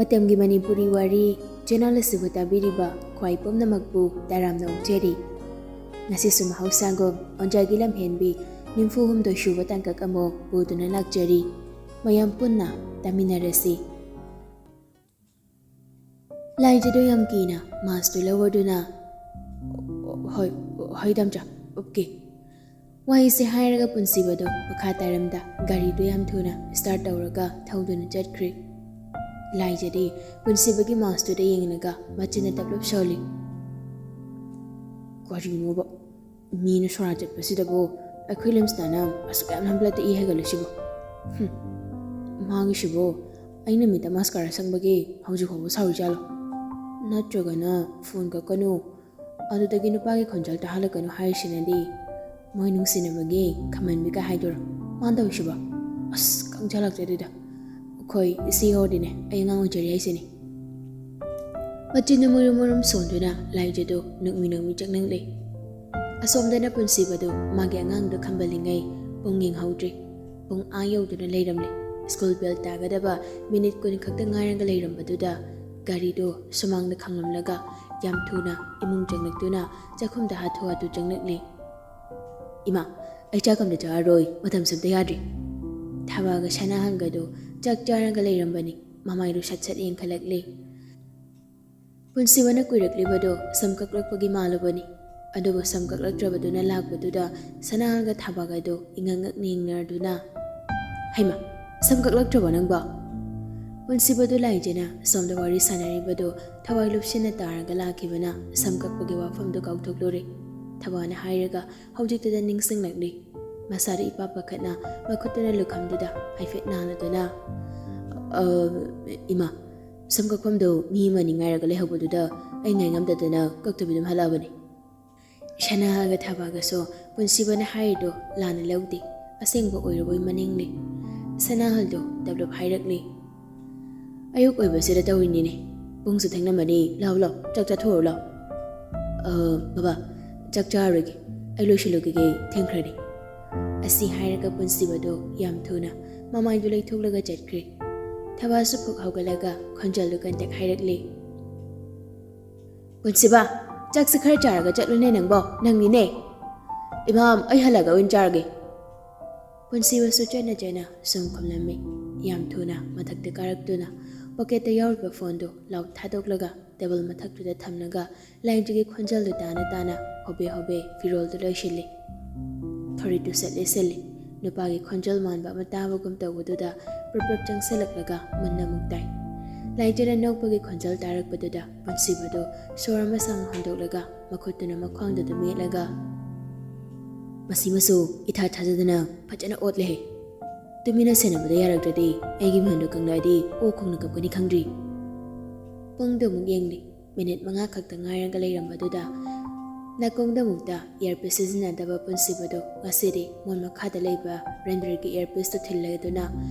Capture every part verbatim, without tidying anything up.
ꯃꯇꯝꯒꯤ ꯃꯅꯤꯄꯨꯔꯤ ꯋꯥꯔꯤ ꯆꯦꯅꯦꯜ ꯑꯁꯤꯕꯨ ꯇꯥꯕꯤꯔꯤꯕ ꯈ꯭ꯋꯥꯏ ꯄꯨꯝꯅꯃꯛꯄꯨ ꯇꯔꯥꯝꯅ ꯑꯣꯛꯆꯔꯤ꯫ ꯉꯁꯤꯁꯨ ꯃꯍꯧꯁꯥꯒꯨꯝ ꯑꯣꯟꯖꯥꯒꯤ ꯂꯝꯍꯦꯟꯕꯤ ꯅꯤꯝꯐꯨ ꯍꯨꯝꯗꯣꯏ ꯁꯨꯕ ꯇꯥꯡꯀꯛ ꯑꯃꯨꯛ ꯄꯨꯗꯨꯅ ꯂꯥꯛꯆꯔꯤ꯫ ꯃꯌꯥꯝ ꯄꯨꯟꯅ ꯇꯥꯃꯤꯟꯅꯔꯁꯤ꯫ ꯂꯥꯏꯖꯗꯨ ꯌꯥꯝ ꯀꯤꯅ ꯃꯥꯁꯇꯨ ꯂꯧꯔꯗꯨꯅ, "ꯍꯣꯏ, ꯍꯣꯏ ꯗꯥꯝꯆꯥ, ꯑꯣꯀꯦ꯫" ꯋꯥꯍꯩꯁꯦ ꯍꯥꯏꯔꯒ ꯄꯨꯟꯁꯤꯕꯗꯨ ꯃꯈꯥ ꯇꯥꯔꯝꯗ ꯒꯥꯔꯤꯗꯨ ꯌꯥꯝ ꯊꯨꯅ ꯁ꯭ꯇꯥꯔꯠ ꯇꯧꯔꯒ ꯊꯧꯗꯨꯅ ꯆꯠꯈ꯭ꯔꯦ꯫ ꯂꯥꯏꯖꯗꯤ ꯄꯨꯟꯁꯤꯕꯒꯤ ꯃꯥꯁꯇꯨꯗ ꯌꯦꯡꯂꯒ ꯃꯆꯤꯟꯅ ꯇꯞꯂꯞ ꯁꯣꯜꯂꯤ꯫ "ꯀꯔꯤꯅꯣꯕ? ꯃꯤꯅ ꯁꯣꯔꯥ ꯆꯠꯄꯁꯤꯗꯕꯨ ꯑꯩꯈꯣꯏ ꯂꯝꯁꯤꯅ ꯑꯁꯨꯛ ꯌꯥꯝꯅ ꯍꯟꯕ꯭ꯂꯠꯇ ꯏ ꯍꯩꯒꯠꯂꯤꯁꯤꯕꯨ? ꯍꯨꯝ, ꯃꯥꯒꯤꯁꯤꯕꯨ ꯑꯩꯅ ꯃꯤꯠꯇ ꯃꯥꯁꯀꯥꯔꯥ ꯁꯪꯕꯒꯤ ꯍꯧꯖꯤꯛ ꯐꯥꯎꯕ ꯁꯥꯎꯔꯤꯖꯥꯠꯂꯣ? ꯅꯠꯇ꯭ꯔꯒꯅ ꯐꯣꯟ ꯀꯛꯀꯅꯨ, ꯑꯗꯨꯗꯒꯤ ꯅꯨꯄꯥꯒꯤ ꯈꯣꯟꯖꯦꯜ ꯇꯥꯍꯜꯂꯛꯀꯅꯨ ꯍꯥꯏꯔꯤꯁꯤꯅꯗꯤ ꯃꯣꯏ ꯅꯨꯡꯁꯤꯅꯕꯒꯤ ꯈꯝꯍꯟꯕꯤ ꯀꯥꯏ ꯍꯥꯏꯗꯣꯏꯔꯣ? ꯃꯥꯅ ꯇꯧꯔꯤꯁꯤꯕꯣ? ꯑꯁ, ꯈꯪꯖꯜꯂꯛꯇ꯭ꯔꯦ ꯑꯗꯨꯗ꯫ ꯑꯩꯈꯣꯏ ꯏꯆꯦ ꯍꯣꯔꯗꯤꯅꯦ ꯑꯩ ꯑꯉꯥꯡ ꯑꯣꯏꯖꯔꯤ ꯍꯥꯏꯁꯤꯅꯤ꯫" ꯃꯆꯤꯟꯗꯨ ꯃꯨꯔꯨꯝ ꯃꯨꯔꯨꯝ ꯁꯣꯟꯗꯨꯅ ꯂꯥꯏꯖꯗꯨ ꯅꯣꯛꯃꯤ ꯅꯣꯛꯃꯤ ꯆꯪꯂꯛꯂꯦ꯫ ꯑꯁꯣꯝꯗꯅ ꯄꯨꯟꯁꯤꯕꯗꯨ ꯃꯥꯒꯤ ꯑꯉꯥꯡꯗꯨ ꯈꯝꯕꯜꯂꯤꯉꯩ ꯄꯨꯡ ꯌꯦꯡꯍꯧꯗ꯭ꯔꯦ꯫ ꯄꯨꯡ ꯑꯥ ꯌꯧꯗꯨꯅ ꯂꯩꯔꯝꯂꯦ꯫ ꯁ꯭ꯀꯨꯜ ꯕꯦꯜ ꯇꯥꯒꯗꯕ ꯃꯤꯅꯤꯠ ꯀꯨꯟ ꯈꯛꯇ ꯉꯥꯏꯔꯒ ꯂꯩꯔꯝꯕꯗꯨꯗ ꯒꯥꯔꯤꯗꯨ ꯁꯨꯃꯥꯡꯗ ꯈꯥꯝꯂꯝꯂꯒ ꯌꯥꯝ ꯊꯨꯅ ꯏꯃꯨꯡ ꯆꯪꯂꯛꯇꯨꯅ ꯆꯥꯛꯈꯨꯝꯗ ꯍꯥꯊꯨ ꯍꯥꯊꯨ ꯆꯪꯂꯛꯂꯦ꯫ "ꯏꯃꯥ, ꯑꯩ ꯆꯥꯛ ꯑꯝꯇ ꯆꯥꯔꯔꯣꯏ, ꯃꯇꯝꯁꯨ ꯑꯝꯇ ꯌꯥꯗ꯭ꯔꯤ꯫" ꯊꯕꯥꯒ ꯁꯅꯥꯍꯜꯒꯗꯨ ꯆꯥꯛ ꯆꯥꯔꯒ ꯂꯩꯔꯝꯕꯅꯤ꯫ ꯃꯃꯥꯏꯗꯨ ꯁꯠ ꯁꯠ ꯌꯦꯡꯈꯠꯂꯛꯂꯦ꯫ ꯄꯨꯟꯁꯤꯕꯅ ꯀꯨꯏꯔꯛꯂꯤꯕꯗꯨ ꯁꯝ ꯀꯛꯂꯛꯄꯒꯤ ꯃꯥꯜꯂꯨꯕꯅꯤ꯫ ꯑꯗꯨꯕꯨ ꯁꯝ ꯀꯛꯂꯛꯇ꯭ꯔꯕꯗꯨꯅ ꯂꯥꯛꯄꯗꯨꯗ ꯁꯅꯥꯍꯜꯒ ꯊꯕꯥꯒꯗꯨ ꯏꯉꯛ ꯉꯛꯅ ꯌꯦꯡꯅꯗꯨꯅ, "ꯍꯩꯃꯥ, ꯁꯝ ꯀꯛꯂꯛꯇ꯭ꯔꯕꯣ ꯅꯪꯕꯣ?" ꯄꯨꯟꯁꯤꯕꯗꯨ ꯂꯥꯏꯖꯅ ꯁꯣꯝꯗ ꯋꯥꯔꯤ ꯁꯥꯟꯅꯔꯤꯕꯗꯨ ꯊꯋꯥꯏ ꯂꯨꯞꯁꯤꯟꯅ ꯇꯥꯔꯒ ꯂꯥꯛꯈꯤꯕꯅ ꯁꯝ ꯀꯛꯄꯒꯤ ꯋꯥꯐꯝꯗꯨ ꯀꯥꯎꯊꯣꯛꯂꯨꯔꯦ꯫ ꯊꯕꯥꯅ ꯍꯥꯏꯔꯒ ꯍꯧꯖꯤꯛꯇꯗ ꯅꯤꯡꯁꯤꯡꯂꯛꯂꯤ꯫ ꯃꯁꯥꯗꯨ ꯏꯄꯥ ꯄꯥꯈꯠꯅ ꯃꯈꯨꯠꯇꯨꯅ ꯂꯨꯈꯝꯗꯨꯗ ꯍꯥꯏꯐꯦꯠ ꯅꯥꯜꯂꯗꯨꯅ, "ꯑ, ꯏꯃꯥ, ꯁꯝ ꯀꯛꯐꯝꯗꯨ ꯃꯤ ꯑꯃꯅꯤ ꯉꯥꯏꯔꯒ ꯂꯩꯍꯧꯕꯗꯨꯗ ꯑꯩ ꯉꯥꯏ ꯉꯝꯗꯗꯅ ꯀꯛꯇꯕꯤ ꯑꯗꯨꯝ ꯍꯜꯂꯛꯑꯕꯅꯤ꯫" ꯁꯅꯥꯍꯜꯒ ꯊꯕꯥꯒꯁꯨ ꯄꯨꯟꯁꯤꯕꯅ ꯍꯥꯏꯔꯤꯗꯣ ꯂꯥꯟꯅ ꯂꯧꯗꯦ꯫ ꯑꯁꯦꯡꯕ ꯑꯣꯏꯔꯕꯣꯏ ꯃꯅꯤꯡꯂꯤ꯫ ꯁꯅꯥꯍꯜꯗꯣ ꯇꯞꯂꯞ ꯍꯥꯏꯔꯛꯂꯤ꯫ "ꯑꯌꯨꯛ ꯑꯣꯏꯕꯁꯤꯗ ꯇꯧꯔꯤꯅꯤꯅꯦ꯫ ꯄꯨꯡꯁꯨ ꯊꯦꯡꯂꯝꯃꯅꯤ꯫ ꯂꯥꯎ, ꯂꯥꯎ, ꯆꯥꯛ ꯆꯥꯊꯣꯛꯎꯔꯣ, ꯂꯥꯎ꯫" "ꯑ, ꯕꯕꯥ, ꯆꯥꯛ ꯆꯥꯔꯔꯣꯏꯒꯦ꯫ ꯑꯩ ꯂꯣꯏꯁꯤꯜꯂꯨꯈꯤꯒꯦ, ꯊꯦꯡꯈ꯭ꯔꯅꯤ꯫" ꯑꯁꯤ ꯍꯥꯏꯔꯒ ꯄꯨꯟꯁꯤꯕꯗꯨ ꯌꯥꯝ ꯊꯨꯅ ꯃꯃꯥꯏꯗꯨ ꯂꯩꯊꯣꯛꯂꯒ ꯆꯠꯈ꯭ꯔꯦ꯫ ꯊꯕꯥꯁꯨ ꯐꯨꯛ ꯍꯧꯒꯠꯂꯒ ꯈꯣꯟꯖꯦꯜꯗꯨ ꯀꯟꯇꯦꯛ ꯍꯥꯏꯔꯛꯂꯤ꯫ "ꯄꯨꯟꯁꯤꯕ, ꯆꯥꯛꯁꯤ ꯈꯔ ꯆꯥꯔꯒ ꯆꯠꯂꯨꯅꯦ ꯅꯪꯕꯣ, ꯅꯪꯅꯤꯅꯦ꯫" "ꯏꯃꯥꯝ, ꯑꯩ ꯍꯜꯂꯛꯑꯒ ꯑꯣꯏꯅ ꯆꯥꯔꯒꯦ꯫" ꯄꯨꯟꯁꯤꯕꯁꯨ ꯆꯠꯅ ꯆꯠꯅ ꯁꯨꯝ ꯈꯨꯝꯂꯝꯃꯤ꯫ ꯌꯥꯝ ꯊꯨꯅ ꯃꯊꯛꯇ ꯀꯥꯔꯛꯇꯨꯅ ꯄꯣꯀꯦꯠꯇ ꯌꯥꯎꯔꯤꯕ ꯐꯣꯟꯗꯨ ꯂꯥꯎꯠ ꯊꯥꯗꯣꯛꯂꯒ ꯇꯦꯕꯜ ꯃꯊꯛꯇꯨꯗ ꯊꯝꯂꯒ ꯂꯥꯏꯖꯒꯤ ꯈꯣꯟꯖꯦꯜꯗꯨ ꯇꯥꯅ ꯇꯥꯅ ꯍꯣꯕꯦ ꯍꯣꯕꯦ ꯐꯤꯔꯣꯜꯗꯨ ꯂꯣꯏꯁꯤꯜꯂꯤ꯫ ꯐꯨꯔꯤꯠꯇꯨ ꯁꯦꯠꯂꯦ ꯁꯦꯠꯂꯤ꯫ ꯅꯨꯄꯥꯒꯤ ꯈꯣꯟꯖꯦꯜ ꯃꯥꯟꯕ ꯑꯃ ꯇꯥꯕꯒꯨꯝ ꯇꯧꯕꯗꯨꯗ ꯄ꯭ꯔꯞ ꯄ꯭ꯔꯞ ꯆꯪꯁꯤꯜꯂꯛꯂꯒ ꯃꯨꯟꯅ ꯑꯃꯨꯛ ꯇꯥꯏ꯫ ꯂꯥꯏꯖꯅ ꯅꯣꯛꯄꯒꯤ ꯈꯣꯟꯖꯦꯜ ꯇꯥꯔꯛꯄꯗꯨꯗ ꯄꯨꯟꯁꯤꯕꯗꯨ ꯁꯣꯔ ꯑꯃ ꯁꯥꯡꯅ ꯍꯣꯟꯗꯣꯛꯂꯒ ꯃꯈꯨꯠꯇꯨꯅ ꯃꯈ꯭ꯋꯥꯡꯗꯨꯗ ꯃꯦꯠꯂꯒ, "ꯃꯁꯤ ꯃꯆꯨ ꯏꯊꯥ ꯊꯥꯖꯗꯅ ꯐꯖꯅ ꯑꯣꯠꯂꯦꯍꯦ꯫ ꯇꯨꯃꯤꯟꯅ ꯁꯦꯟꯅꯕꯗ ꯌꯥꯔꯛꯇ꯭ꯔꯗꯤ ꯑꯩꯒꯤ ꯃꯤꯍꯨꯟꯗꯨ ꯀꯪꯂꯛꯑꯗꯤ ꯑꯣꯛ ꯈꯣꯡꯅ ꯀꯞꯀꯅꯤ ꯈꯪꯗ꯭ꯔꯤ꯫" ꯄꯨꯡꯗꯨ ꯑꯃꯨꯛ ꯌꯦꯡꯂꯤ꯫ ꯃꯤꯅꯤꯠ ꯃꯉꯥ ꯈꯛꯇ ꯉꯥꯏꯔꯒ ꯂꯩꯔꯝꯕꯗꯨꯗ ꯅꯥꯀꯣꯡꯗ ꯑꯃꯨꯛꯇ ꯏꯌꯥꯔꯄꯤꯁ ꯁꯤꯖꯤꯟꯅꯗꯕ ꯄꯨꯟꯁꯤꯕꯗꯨ ꯉꯁꯤꯗꯤ ꯃꯣꯟ ꯃꯈꯥꯗ ꯂꯩꯕ ꯔꯦꯟꯗ꯭ꯔꯒꯤ ꯏꯌꯥꯔꯄꯤꯁꯇꯨ ꯊꯤꯜꯂꯗꯨꯅ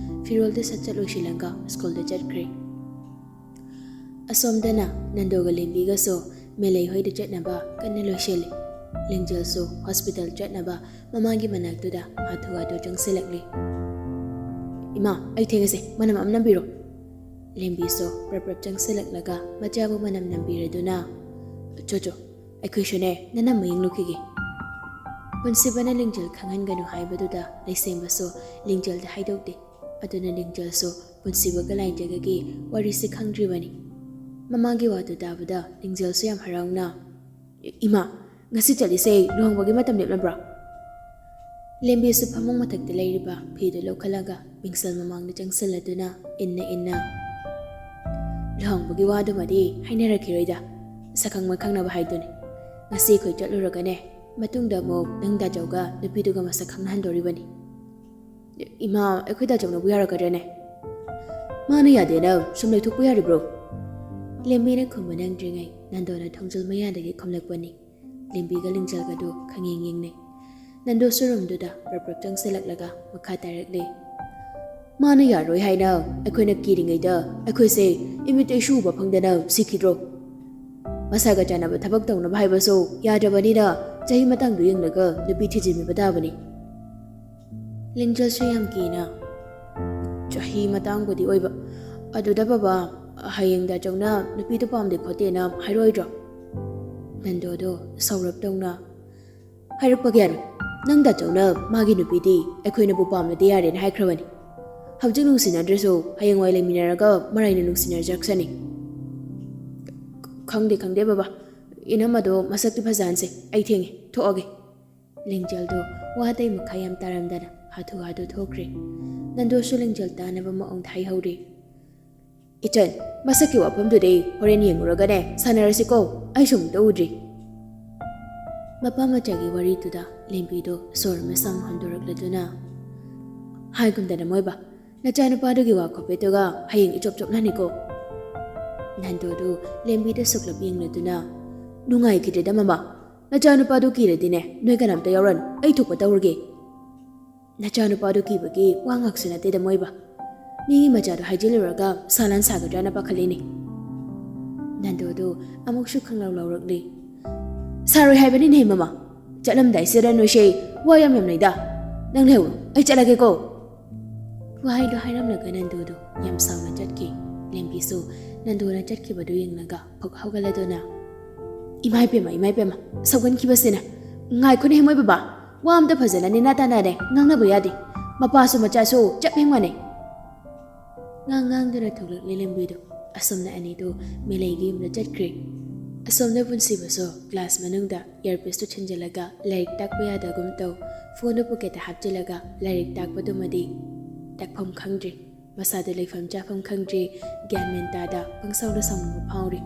ꯐꯤꯔꯣꯜꯗꯨ ꯁꯠ ꯁꯠ ꯂꯣꯏꯁꯤꯜꯂꯒ ꯁ꯭ꯀꯨꯜꯗ ꯆꯠꯈ꯭ꯔꯦ꯫ ꯑꯁꯣꯝꯗꯅ ꯅꯟꯗꯣꯒ ꯂꯦꯝꯕꯤꯒꯁꯨ ꯃꯦꯂꯩ ꯍꯣꯏꯗ ꯆꯠꯅꯕ ꯀꯟꯅ ꯂꯣꯏꯁꯤꯜꯂꯤ꯫ ꯂꯤꯡꯖꯦꯜꯁꯨ ꯍꯣꯁꯄꯤꯇꯥꯜ ꯆꯠꯅꯕ ꯃꯃꯥꯒꯤ ꯃꯅꯥꯛꯇꯨꯗ ꯍꯥꯊꯨ ꯍꯥꯊꯨ ꯆꯪꯁꯤꯜꯂꯛꯂꯤ꯫ "ꯏꯃꯥ, ꯑꯩ ꯊꯦꯡꯉꯁꯦ, ꯃꯅꯝ ꯑꯃ ꯅꯝꯕꯤꯔꯣ꯫" ꯂꯦꯝꯕꯤꯁꯨ ꯄ꯭ꯔꯞ ꯄ꯭ꯔꯞ ꯆꯪꯁꯤꯜꯂꯛꯂꯒ ꯃꯆꯥꯕꯨ ꯃꯅꯝ ꯅꯝꯕꯤꯔꯗꯨꯅ, "ꯆꯣ ꯆꯣ, ꯑꯩꯈꯣꯏꯁꯨꯅꯦ ꯅꯅꯝ ꯌꯦꯡꯂꯨꯈꯤꯒꯦ꯫" ꯄꯨꯟꯁꯤꯕꯅ ꯂꯤꯡꯖꯦꯜ ꯈꯪꯍꯟꯒꯅꯨ ꯍꯥꯏꯕꯗꯨꯗ ꯂꯩꯁꯦꯝꯕꯁꯨ ꯂꯤꯡꯖꯦꯜꯗ ꯍꯥꯏꯗꯣꯛꯇꯦ꯫ ꯑꯗꯨꯅ ꯂꯤꯡꯖꯦꯜꯁꯨ ꯄꯨꯟꯁꯤꯕꯒ ꯂꯥꯏꯖꯒꯒꯤ ꯋꯥꯔꯤꯁꯤ ꯈꯪꯗ꯭ꯔꯤꯕꯅꯤ꯫ ꯃꯃꯥꯒꯤ ꯋꯥꯗꯨ ꯇꯥꯕꯗ ꯂꯤꯡꯖꯦꯜꯁꯨ ꯌꯥꯝ ꯍꯔꯥꯎꯅ, "ꯏꯃꯥ, ꯉꯁꯤ ꯆꯠꯂꯤꯁꯦ ꯂꯨꯍꯣꯡꯕꯒꯤ ꯃꯇꯝ ꯂꯦꯞꯂꯕ꯭ꯔꯥ?" ꯂꯦꯝꯕꯤꯁꯨ ꯐꯃꯨꯡ ꯃꯊꯛꯇ ꯂꯩꯔꯤꯕ ꯐꯤꯗꯨ ꯂꯧꯈꯠꯂꯒ ꯃꯤꯡꯁꯦꯜ ꯃꯃꯥꯡꯗ ꯆꯪꯁꯤꯜꯂꯗꯨꯅ ꯏꯟꯅ ꯏꯟꯅ, "ꯂꯨꯍꯣꯡꯕꯒꯤ ꯋꯥꯗꯨꯃꯗꯤ ꯍꯥꯏꯅꯔꯛꯈꯤꯔꯣꯏꯗ, ꯁꯛꯈꯪ ꯃꯥꯏꯈꯪꯅꯕ ꯍꯥꯏꯗꯨꯅꯤ꯫ ꯉꯁꯤ ꯑꯩꯈꯣꯏ ꯆꯠꯂꯨꯔꯒꯅꯦ, ꯃꯇꯨꯡꯗ ꯑꯃꯨꯛ ꯅꯪ ꯗꯥꯆꯧꯒ ꯅꯨꯄꯤꯗꯨꯒ ꯃꯁꯛ ꯈꯪꯅꯍꯟꯗꯣꯔꯤꯕꯅꯤ꯫" "ꯏꯃꯥ, ꯑꯩꯈꯣꯏ ꯗꯥꯆꯧꯅꯕꯨ ꯌꯥꯔꯛꯀꯗ꯭ꯔꯅꯦ?" "ꯃꯥꯅ ꯌꯥꯗꯦꯅ ꯁꯨꯝ ꯂꯩꯊꯣꯛꯄ ꯌꯥꯔꯤꯕ꯭ꯔꯣ?" ꯂꯦꯝꯕꯤꯅ ꯈꯨꯝꯕ ꯅꯪꯗ꯭ꯔꯤꯉꯩ ꯅꯟꯗꯣꯅ ꯊꯣꯡꯖꯤꯜ ꯃꯌꯥꯗꯒꯤ ꯈꯨꯝꯂꯛꯄꯅꯤ꯫ ꯂꯦꯝꯕꯤꯒ ꯂꯤꯡꯖꯦꯜꯒꯗꯨ ꯈꯪꯌꯦꯡ ꯌꯦꯡꯅꯩ꯫ ꯅꯟꯗꯣꯁꯨ ꯔꯨꯝꯗꯨꯗ ꯄ꯭ꯔꯞ ꯄ꯭ꯔꯞ ꯆꯪꯁꯤꯜꯂꯛꯂꯒ ꯃꯈꯥ ꯇꯥꯔꯛꯂꯤ꯫ "ꯃꯥꯅ ꯌꯥꯔꯣꯏ ꯍꯥꯏꯅ ꯑꯩꯈꯣꯏꯅ ꯀꯤꯔꯤꯉꯩꯗ ꯑꯩꯈꯣꯏꯁꯦ ꯏꯃꯤꯠꯇ ꯏꯁꯨ ꯎꯕ ꯐꯪꯗꯅ ꯁꯤꯈꯤꯗ꯭ꯔꯣ? ꯃꯁꯥꯒ ꯆꯥꯟꯅꯕ ꯊꯕꯛ ꯇꯧꯅꯕ ꯍꯥꯏꯕꯁꯨ ꯌꯥꯗ꯭ꯔꯕꯅꯤꯅ ꯆꯍꯤ ꯃꯇꯥꯡꯗꯨ ꯌꯦꯡꯂꯒ ꯅꯨꯄꯤ ꯊꯤꯖꯤꯟꯕꯤꯕ ꯇꯥꯕꯅꯤ꯫" ꯂꯤꯡꯖꯦꯜꯁꯨ ꯌꯥꯝ ꯀꯤꯅ, "ꯆꯍꯤ ꯃꯇꯥꯡꯕꯨꯗꯤ ꯑꯣꯏꯕ, "ꯑꯗꯨꯗ ꯕꯕꯥ, ꯍꯌꯦꯡ ꯗꯥꯆꯧꯅ ꯅꯨꯄꯤꯗꯨ ꯄꯥꯝꯗꯦ ꯈꯣꯠꯇꯦꯅ ꯍꯥꯏꯔꯣꯏꯗ꯭ꯔꯣ?" ꯅꯟꯗꯣꯗꯣ ꯁꯧꯔꯞ ꯇꯧꯅ, "ꯍꯥꯏꯔꯛꯄꯒꯤ ꯌꯥꯔꯣꯏ꯫ ꯅꯪ ꯗꯥꯆꯧꯅ ꯃꯥꯒꯤ ꯅꯨꯄꯤꯗꯤ ꯑꯩꯈꯣꯏꯅꯕꯨ ꯄꯥꯝꯂꯗꯤ ꯌꯥꯔꯦꯅ ꯍꯥꯏꯈ꯭ꯔꯕꯅꯤ꯫ ꯍꯧꯖꯤꯛ ꯅꯨꯡꯁꯤꯅꯗ꯭ꯔꯁꯨ ꯍꯌꯦꯡꯋꯥꯏ ꯂꯩꯃꯤꯟꯅꯔꯒ ꯃꯔꯥꯏꯅ ꯅꯨꯡꯁꯤꯅꯖꯔꯛꯁꯅꯤ꯫" "ꯈꯪꯗꯦ, ꯈꯪꯗꯦ ꯕꯕꯥ꯫ ꯏꯅꯝꯃꯗꯣ ꯃꯁꯛꯇꯤ ꯐꯖꯍꯟꯁꯦ꯫ ꯑꯩ ꯊꯦꯡꯉꯦ, ꯊꯣꯛꯑꯒꯦ꯫" ꯂꯤꯡꯖꯦꯜꯗꯣ ꯋꯥ ꯑꯇꯩ ꯃꯈꯥ ꯌꯥꯝ ꯇꯥꯔꯝꯗꯅ ꯍꯥꯊꯨ ꯍꯥꯊꯨ ꯊꯣꯛꯈ꯭ꯔꯦ꯫ ꯅꯟꯗꯣꯁꯨ ꯂꯤꯡꯖꯦꯜ ꯇꯥꯅꯕ ꯃꯑꯣꯡꯗ ꯍꯥꯏꯍꯧꯔꯤ꯫ "ꯏꯆꯟ, ꯃꯁꯛꯀꯤ ꯋꯥꯐꯝꯗꯨꯗꯤ ꯍꯣꯔꯦꯟ ꯌꯦꯡꯉꯨꯔꯒꯅꯦ ꯁꯥꯟꯅꯔꯁꯤꯀꯣ, ꯑꯩꯁꯨ ꯑꯃꯨꯛꯇ ꯎꯗ꯭ꯔꯤ꯫" ꯃꯄꯥ ꯃꯆꯥꯒꯤ ꯋꯥꯔꯤꯗꯨꯗ ꯂꯦꯝꯕꯤꯗꯣ ꯁꯣꯔ ꯑꯃ ꯁꯥꯡ ꯍꯣꯟꯗꯣꯔꯛꯂꯗꯨꯅ, "ꯍꯥꯏꯒꯨꯝꯗꯅ ꯃꯣꯏꯕ, ꯅꯆꯥꯅꯨꯄꯥꯗꯨꯒꯤ ꯋꯥ ꯈꯣꯄꯦꯠꯇꯨꯒ ꯍꯌꯦꯡ ꯏꯆꯣꯞ ꯆꯣꯞꯅꯅꯤꯀꯣ꯫" ꯅꯟꯗꯣꯗꯨ ꯂꯦꯝꯕꯤꯗ ꯁꯨꯛꯂꯞ ꯌꯦꯡꯂꯗꯨꯅ, "ꯅꯨꯡꯉꯥꯏꯈꯤꯗ꯭ꯔꯦꯗ ꯃꯃꯥ, ꯅꯆꯥꯅꯨꯄꯥꯗꯨ ꯀꯤꯔꯗꯤꯅꯦ ꯅꯣꯏ ꯀꯅꯥꯝꯇ ꯌꯥꯎꯔꯅꯨ, ꯑꯩ ꯊꯣꯛꯄ ꯇꯧꯔꯒꯦ꯫" "ꯅꯆꯥꯅꯨꯄꯥꯗꯨ ꯀꯤꯕꯒꯤ ꯋꯥ ꯉꯥꯛꯁꯨ ꯅꯠꯇꯦꯗ ꯃꯣꯏꯕ꯫ ꯃꯤꯒꯤ ꯃꯆꯥꯗꯣ ꯍꯥꯏꯖꯤꯜꯂꯨꯔꯒ ꯁꯥꯂꯥꯟ ꯁꯥꯒꯗ꯭ꯔꯥꯅ ꯄꯥꯈꯠꯂꯤꯅꯦ꯫" ꯅꯟꯗꯣꯗꯨ ꯑꯃꯨꯛꯁꯨ ꯈꯪꯂꯧ ꯂꯧꯔꯛꯂꯤ꯫ "ꯁꯥꯔꯣꯏ ꯍꯥꯏꯕꯅꯤꯅꯦ ꯃꯃꯥ, ꯆꯠꯂꯝꯗꯥꯏꯁꯤꯗ ꯅꯣꯏꯁꯦ ꯋꯥ ꯌꯥꯝ ꯌꯥꯝ ꯂꯩꯗ꯫ ꯅꯪ ꯂꯩꯍꯧꯔꯣ, ꯑꯩ ꯆꯠꯂꯒꯦꯀꯣ꯫" ꯋꯥꯍꯩꯗꯣ ꯍꯥꯏꯔꯝꯂꯒ ꯅꯟꯗꯣꯗꯨ ꯌꯥꯝ ꯁꯥꯎꯅ ꯆꯠꯈꯤ꯫ ꯂꯦꯝꯕꯤꯁꯨ ꯅꯟꯗꯣꯅ ꯆꯠꯈꯤꯕꯗꯨ ꯌꯦꯡꯂꯒ ꯐꯨꯛ ꯍꯧꯒꯠꯂꯗꯨꯅ, "ꯏꯃꯥ ꯏꯄꯦꯝꯃ, ꯏꯃꯥ ꯏꯄꯦꯝꯃ, ꯁꯧꯒꯟꯈꯤꯕꯁꯤꯅ! ꯉꯥꯏꯈꯣꯅꯦ ꯃꯣꯏ ꯕꯕꯥ, ꯋꯥ ꯑꯝꯇ ꯐꯖꯅ ꯅꯦꯅꯥ ꯇꯥꯅꯔꯦ, ꯉꯥꯡꯅꯕ ꯌꯥꯗꯦ꯫ ꯃꯄꯥꯁꯨ ꯃꯆꯥꯁꯨ ꯆꯞ ꯌꯥꯝ ꯃꯥꯟꯅꯩ꯫" ꯉꯥꯡ ꯉꯥꯡꯗꯨꯅ ꯊꯣꯛꯂꯛꯂꯦ ꯂꯦꯝꯕꯤꯗꯨ꯫ ꯑꯁꯣꯝꯅ ꯑꯅꯤꯗꯨ ꯃꯦꯂꯩꯒꯤ ꯌꯨꯝꯗ ꯆꯠꯈ꯭ꯔꯦ꯫ ꯑꯁꯣꯝꯗ ꯄꯨꯟꯁꯤꯕꯁꯨ ꯀ꯭ꯂꯥꯁ ꯃꯅꯨꯡꯗ ꯏꯌꯥꯔꯄꯤꯁꯇꯨ ꯊꯤꯟꯖꯤꯜꯂꯒ ꯂꯥꯏꯔꯤꯛ ꯇꯥꯛꯄ ꯌꯥꯗꯒꯨꯝ ꯇꯧ, ꯐꯣꯟꯗꯨ ꯄꯣꯀꯦꯠꯇ ꯍꯥꯞꯆꯤꯜꯂꯒ ꯂꯥꯏꯔꯤꯛ ꯇꯥꯛꯄꯗꯨꯃꯗꯤ ꯇꯥꯛꯐꯝ ꯈꯪꯗ꯭ꯔꯦ꯫ ꯃꯁꯥꯗ ꯂꯩꯐꯝ ꯆꯥꯐꯝ ꯈꯪꯗ꯭ꯔꯦ, ꯒ꯭ꯌꯥꯟ ꯃꯦꯟ ꯇꯥꯗ ꯄꯪꯁꯥꯎꯗ ꯁꯥꯎꯅꯤꯡꯕ ꯐꯥꯎꯔꯤ꯫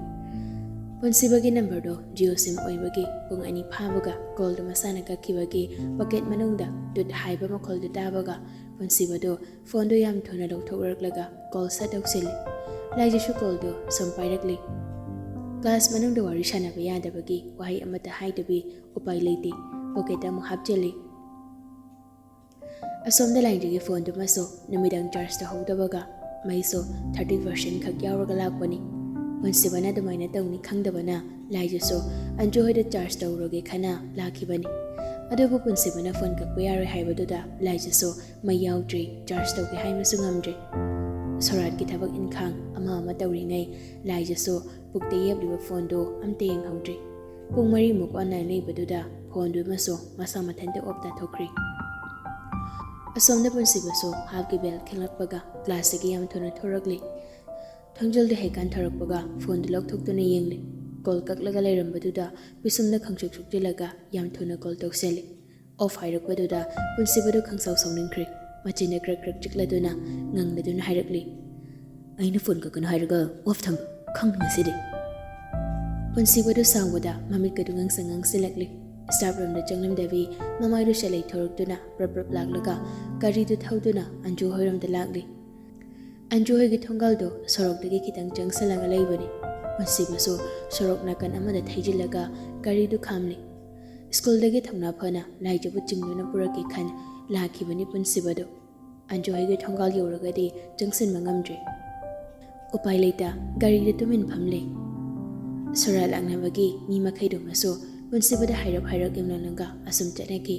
ꯄꯨꯟꯁꯤꯕꯒꯤ ꯅꯝꯕꯔꯗꯣ ꯖꯤꯑꯣ ꯁꯤꯝ ꯑꯣꯏꯕꯒꯤ ꯄꯨꯡ ꯑꯅꯤ ꯐꯥꯕꯒ ꯀꯣꯜꯗꯨ ꯃꯁꯥꯅ ꯀꯛꯈꯤꯕꯒꯤ ꯄꯣꯀꯦꯠ ꯃꯅꯨꯡꯗ ꯇꯨꯠ ꯍꯥꯏꯕ ꯃꯈꯣꯜꯗꯨ ꯇꯥꯕꯒ ꯄꯨꯟꯁꯤꯕꯗꯨ ꯐꯣꯟꯗꯨ ꯌꯥꯝ ꯊꯨꯅ ꯂꯧꯊꯣꯛꯂꯛꯂꯒ ꯀꯣꯜ ꯁꯠ ꯇꯧꯁꯤꯜꯂꯤ꯫ ꯂꯥꯏꯖꯁꯨ ꯀꯣꯜꯗꯨ ꯁꯨꯝ ꯄꯥꯏꯔꯛꯂꯤ꯫ ꯀ꯭ꯂꯥꯁ ꯃꯅꯨꯡꯗ ꯋꯥꯔꯤ ꯁꯥꯟꯅꯕ ꯌꯥꯗꯕꯒꯤ ꯋꯥꯍꯩ ꯑꯃꯠꯇ ꯍꯥꯏꯗꯕꯤ ꯎꯄꯥꯏ ꯂꯩꯇꯦ, ꯄꯣꯀꯦꯠꯇ ꯑꯃꯨꯛ ꯍꯥꯞꯆꯤꯜꯂꯤ꯫ ꯑꯁꯣꯝꯗ ꯂꯥꯏꯖꯒꯤ ꯐꯣꯟꯗꯨꯃꯁꯨ ꯅꯨꯃꯤꯗꯥꯡ ꯆꯥꯔꯖ ꯇꯧꯍꯧꯗꯕꯒ ꯃꯩꯁꯨ ꯊꯥꯔꯇꯤ ꯄꯥꯔꯁꯦꯟ ꯈꯛ ꯌꯥꯎꯔꯒ ꯂꯥꯛꯄꯅꯤ꯫ ꯄꯨꯟꯁꯤꯕꯅ ꯑꯗꯨꯃꯥꯏꯅ ꯇꯧꯅꯤ ꯈꯪꯗꯕꯅ ꯂꯥꯏꯖꯁꯨ ꯑꯟꯖꯨ ꯍꯣꯏꯗ ꯆꯥꯔꯖ ꯇꯧꯔꯨꯔꯒꯦ ꯈꯟꯅ ꯂꯥꯛꯈꯤꯕꯅꯤ꯫ ꯑꯗꯨꯕꯨ ꯄꯨꯟꯁꯤꯕꯅ ꯐꯣꯟ ꯀꯛꯄ ꯌꯥꯔꯣꯏ ꯍꯥꯏꯕꯗꯨꯗ ꯂꯥꯏꯖꯁꯨ ꯃꯩ ꯌꯥꯎꯗ꯭ꯔꯦ, ꯆꯥꯔꯖ ꯇꯧꯒꯦ ꯍꯥꯏꯅꯁꯨ ꯉꯝꯗ꯭ꯔꯦ꯫ ꯁꯣꯔꯥꯠꯀꯤ ꯊꯕꯛ ꯏꯟꯈꯥꯡ ꯑꯃ ꯑꯃ ꯇꯧꯔꯤꯉꯩ ꯂꯥꯏꯖꯁꯨ ꯄꯨꯛꯇ ꯌꯦꯞꯂꯤꯕ ꯐꯣꯟꯗꯨ ꯑꯝꯇ ꯌꯦꯡꯍꯧꯗ꯭ꯔꯤ꯫ ꯄꯨꯡ ꯃꯔꯤꯃꯨꯛ ꯑꯣꯟꯂꯥꯏꯟ ꯂꯩꯕꯗꯨꯗ ꯐꯣꯟꯗꯨꯃꯁꯨ ꯃꯁꯥ ꯃꯊꯟꯇ ꯑꯣꯞ ꯇꯥꯊꯣꯛꯈ꯭ꯔꯤ꯫ ꯑꯁꯣꯝꯗ ꯄꯨꯟꯁꯤꯕꯁꯨ ꯍꯥꯞꯀꯤ ꯕꯦꯜ ꯈꯤꯡꯂꯛꯄꯒ ꯀ꯭ꯂꯥꯁꯇꯒꯤ ꯌꯥꯝ ꯊꯨꯅ ꯊꯣꯔꯛꯂꯤ꯫ ꯊꯣꯡꯖꯤꯜꯗꯨ ꯍꯦꯛ ꯀꯥꯟꯊꯣꯔꯛꯄꯒ ꯐꯣꯟꯗꯨ ꯂꯧꯊꯣꯛꯇꯨꯅ ꯌꯦꯡꯂꯤ꯫ ꯀꯣꯜ ꯀꯛꯂꯒ ꯂꯩꯔꯝꯕꯗꯨꯗ ꯄꯤꯁꯨꯝꯗ ꯈꯪꯁꯨꯛ ꯁꯨꯛꯆꯤꯜꯂꯒ ꯌꯥꯝ ꯊꯨꯅ ꯀꯣꯜ ꯇꯧꯁꯤꯜꯂꯤ꯫ ꯑꯣꯐ ꯍꯥꯏꯔꯛꯄꯗꯨꯗ ꯄꯨꯟꯁꯤꯕꯗꯨ ꯈꯪꯁꯥꯎ ꯁꯥꯎꯅꯤꯡꯈ꯭ꯔꯦ꯫ ꯃꯆꯤꯟꯗ ꯀ꯭ꯔꯛ ꯀ꯭ꯔꯛ ꯆꯤꯛꯂꯗꯨꯅ ꯉꯪꯂꯗꯨꯅ ꯍꯥꯏꯔꯛꯂꯤ, "ꯑꯩꯅ ꯐꯣꯟ ꯀꯛꯀꯅꯨ ꯍꯥꯏꯔꯒ ꯑꯣꯐ ꯊꯝꯕ ꯈꯪꯗꯦ ꯉꯁꯤꯗꯤ?" ꯄꯨꯟꯁꯤꯕꯗꯨ ꯁꯥꯎꯕꯗ ꯃꯃꯤꯠꯀꯗꯨ ꯉꯥꯡꯁꯪ ꯉꯥꯡꯁꯤꯜꯂꯛꯂꯤ꯫ ꯁ꯭ꯇꯥꯐ ꯔꯨꯝꯗ ꯆꯪꯂꯝꯗꯕꯤ ꯃꯃꯥꯏꯗꯨ ꯁꯦꯂꯩ ꯊꯣꯔꯛꯇꯨꯅ ꯄ꯭ꯔꯞ ꯄ꯭ꯔꯞ ꯂꯥꯛꯂꯒ ꯒꯥꯔꯤꯗꯨ ꯊꯧꯗꯨꯅ ꯑꯟꯖꯨ ꯍꯣꯏꯔꯣꯝꯗ ꯂꯥꯛꯂꯤ꯫ ꯑꯟꯖꯨ ꯍꯣꯏꯒꯤ ꯊꯣꯡꯒꯥꯜꯗꯨ ꯁꯣꯔꯣꯛꯇꯒꯤ ꯈꯤꯇꯪ ꯆꯪꯁꯤꯜꯂꯒ ꯂꯩꯕꯅꯤ꯫ ꯄꯨꯟꯁꯤꯕꯁꯨ ꯁꯣꯔꯣꯛ ꯅꯥꯀꯟ ꯑꯃꯗ ꯊꯩꯖꯤꯜꯂꯒ ꯒꯥꯔꯤꯗꯨ ꯈꯥꯝꯂꯤ꯫ ꯁ꯭ꯀꯨꯜꯗꯒꯤ ꯊꯧꯅꯥ ꯐꯅ ꯂꯥꯏꯖꯕꯨ ꯆꯤꯡꯗꯨꯅ ꯄꯨꯔꯛꯀꯦ ꯈꯟ ꯂꯥꯛꯈꯤꯕꯅꯤ ꯄꯨꯟꯁꯤꯕꯗꯨ꯫ ꯑꯟꯖꯨ ꯍꯣꯏꯒꯤ ꯊꯣꯡꯒꯥꯜ ꯌꯧꯔꯒꯗꯤ ꯆꯪꯁꯤꯟꯕ ꯉꯝꯗ꯭ꯔꯦ꯫ ꯎꯄꯥꯏ ꯂꯩꯇ ꯒꯥꯔꯤꯗ ꯇꯨꯃꯤꯟ ꯐꯝꯂꯦ꯫ ꯁꯣꯔꯥ ꯂꯥꯛꯅꯕꯒꯤ ꯃꯤ ꯃꯈꯩꯗꯨꯃꯁꯨ ꯄꯨꯟꯁꯤꯕꯗ ꯍꯥꯏꯔꯞ ꯍꯥꯏꯔꯞ ꯌꯦꯡꯂꯝꯂꯒ ꯑꯁꯨꯝ ꯆꯠꯅꯈꯤ꯫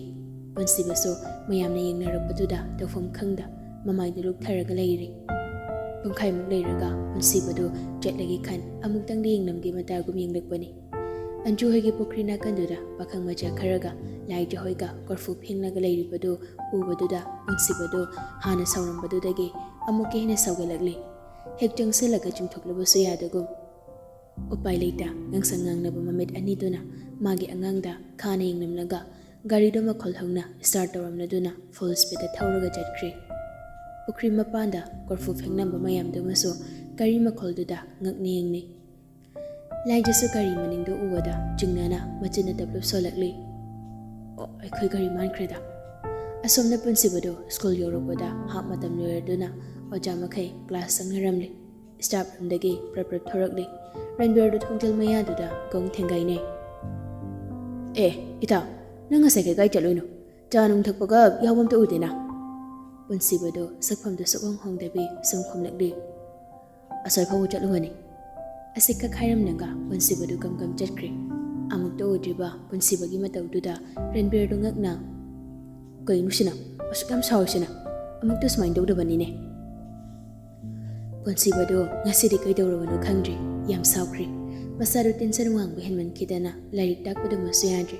ꯄꯨꯟꯁꯤꯕꯁꯨ ꯃꯌꯥꯝꯅ ꯌꯦꯡꯅꯔꯛꯄꯗꯨꯗ ꯇꯧꯐꯝ ꯈꯪꯗ ꯃꯃꯥꯏꯗꯨ ꯂꯨꯛꯊꯔꯒ ꯂꯩꯔꯤ꯫ ꯄꯨꯡꯈꯥꯏꯃꯨꯛ ꯂꯩꯔꯒ ꯄꯨꯟꯁꯤꯕꯗꯨ ꯆꯠꯂꯒꯦ ꯈꯟ ꯑꯃꯨꯛꯇꯪꯗꯤ ꯌꯦꯡꯂꯝꯒꯦ ꯃꯇꯥꯒꯨꯝ ꯌꯦꯡꯂꯛꯄꯅꯤ꯫ ꯑꯟꯖꯨ ꯍꯣꯏꯒꯤ ꯄꯨꯈ꯭ꯔꯤ ꯅꯥꯀꯟꯗꯨꯗ ꯄꯥꯈꯪ ꯃꯆꯥ ꯈꯔꯒ ꯂꯥꯏꯖ ꯍꯣꯏꯒ ꯀꯣꯔꯐꯨ ꯐꯦꯡꯂꯒ ꯂꯩꯔꯤꯕꯗꯨ ꯎꯕꯗꯨꯗ ꯄꯨꯟꯁꯤꯕꯗꯨ ꯍꯥꯟꯅ ꯁꯥꯎꯔꯝꯕꯗꯨꯗꯒꯤ ꯑꯃꯨꯛꯀ ꯍꯦꯟꯅ ꯁꯥꯎꯒꯠꯂꯛꯂꯤ꯫ ꯍꯦꯛ ꯆꯪꯁꯤꯜꯂꯒ ꯆꯨꯝꯊꯣꯛꯂꯨꯕꯁꯨ ꯌꯥꯗꯒꯨꯝ꯫ ꯎꯄꯥꯏ ꯂꯩꯇ ꯉꯥꯡꯁꯪ ꯉꯥꯡꯅꯕ ꯃꯃꯤꯠ ꯑꯅꯤꯗꯨꯅ ꯃꯥꯒꯤ ꯑꯉꯥꯡꯗ ꯈꯥꯅ ꯌꯦꯡꯂꯝꯂꯒ ꯒꯥꯔꯤꯗꯨ ꯃꯈꯣꯜ ꯍꯧꯅ ꯁ꯭ꯇꯥꯔꯠ ꯇꯧꯔꯝꯂꯗꯨꯅ ꯐꯨꯜ ꯁ꯭ꯄꯤꯗꯇ ꯊꯧꯔꯒ ꯆꯠꯈ꯭ꯔꯦ꯫ ꯄꯨꯈ꯭ꯔꯤ ꯃꯄꯥꯟꯗ ꯀꯣꯔꯐꯨ ꯐꯦꯡꯂꯝꯕ ꯃꯌꯥꯝꯗꯨꯃꯁꯨ ꯒꯥꯔꯤ ꯃꯈꯣꯜꯗꯨꯗ ꯉꯛꯅ ꯌꯦꯡꯅꯩ꯫ ꯂꯥꯏꯖꯁꯨ ꯒꯥꯔꯤ ꯃꯅꯤꯡꯗ ꯎꯕꯗ ꯆꯤꯡꯅꯅ ꯃꯆꯤꯟꯅ ꯇꯞꯂꯨꯞ ꯁꯣꯜꯂꯛꯂꯤ꯫ "ꯑꯣ, ꯑꯩꯈꯣꯏ ꯒꯥꯔꯤ ꯃꯥꯟꯈ꯭ꯔꯦꯗ!" ꯑꯁꯣꯝꯗ ꯄꯨꯟꯁꯤꯕꯗꯨ ꯁ꯭ꯀꯨꯜ ꯌꯧꯔꯛꯄꯗ ꯍꯥꯞ ꯃꯇꯝ ꯂꯣꯏꯔꯗꯨꯅ ꯑꯣꯖꯥ ꯃꯈꯩ ꯀ꯭ꯂꯥꯁ ꯆꯪꯅꯔꯝꯂꯤ꯫ ꯁ꯭ꯇꯥꯐ ꯔꯨꯝꯗꯒꯤ ꯄ꯭ꯔꯞ ꯄ꯭ꯔꯞ ꯊꯣꯔꯛꯂꯤ꯫ ꯔꯟꯕꯤꯔꯗꯨ ꯊꯣꯡꯖꯤꯜ ꯃꯌꯥꯗꯨꯗ ꯒꯣꯡ ꯊꯦꯡꯒꯥꯏꯅꯩ꯫ "ꯑꯦ, ꯏꯇꯥꯎ, ꯅꯪ ꯉꯁꯥꯏ ꯀꯥꯏ ꯀꯥꯏ ꯆꯠꯂꯨꯏꯅꯣ? ꯆꯥ ꯅꯨꯡ ꯊꯛꯄꯒ ꯌꯥꯎꯕ ꯑꯝꯇ ꯎꯗꯦꯅ?" ꯄꯨꯟꯁꯤꯕꯗꯨ ꯁꯛꯐꯝꯗꯨ ꯁꯨꯛꯍꯣꯡ ꯍꯣꯡꯗꯕꯤ ꯁꯨꯝ ꯈꯨꯝꯂꯛꯂꯤ꯫ "ꯑꯁꯣꯏ ꯐꯥꯎꯕ ꯆꯠꯂꯨꯕꯅꯤ꯫" ꯑꯁꯤ ꯀꯛ ꯍꯥꯏꯔꯝꯂꯒ ꯄꯨꯟꯁꯤꯕꯗꯨ ꯀꯝ ꯀꯝ ꯆꯠꯈ꯭ꯔꯦ꯫ ꯑꯃꯨꯛꯇ ꯎꯗ꯭ꯔꯤꯕ ꯄꯨꯟꯁꯤꯕꯒꯤ ꯃꯇꯧꯗꯨꯗ ꯔꯟꯕꯤꯔꯗꯨ ꯉꯛꯅ, "ꯀꯩꯅꯣ ꯁꯤꯅ? ꯑꯁꯨꯛ ꯌꯥꯝ ꯁꯥꯎꯔꯤꯁꯤꯅ? ꯑꯃꯨꯛꯇ ꯁꯨꯃꯥꯏꯅ ꯇꯧꯗꯕꯅꯤꯅꯦ꯫" ꯄꯨꯟꯁꯤꯕꯗꯣ ꯉꯁꯤꯗꯤ ꯀꯩꯗꯧꯔꯕꯅꯣ ꯈꯪꯗ꯭ꯔꯦ, ꯌꯥꯝ ꯁꯥꯎꯈ꯭ꯔꯦ꯫ ꯃꯁꯥꯗꯣ ꯇꯦꯟꯁꯟ ꯋꯥꯡꯕ ꯍꯦꯟꯃꯟꯈꯤꯗꯅ ꯂꯥꯏꯔꯤꯛ ꯇꯥꯛꯄꯗꯨꯃꯁꯨ ꯌꯥꯗ꯭ꯔꯦ꯫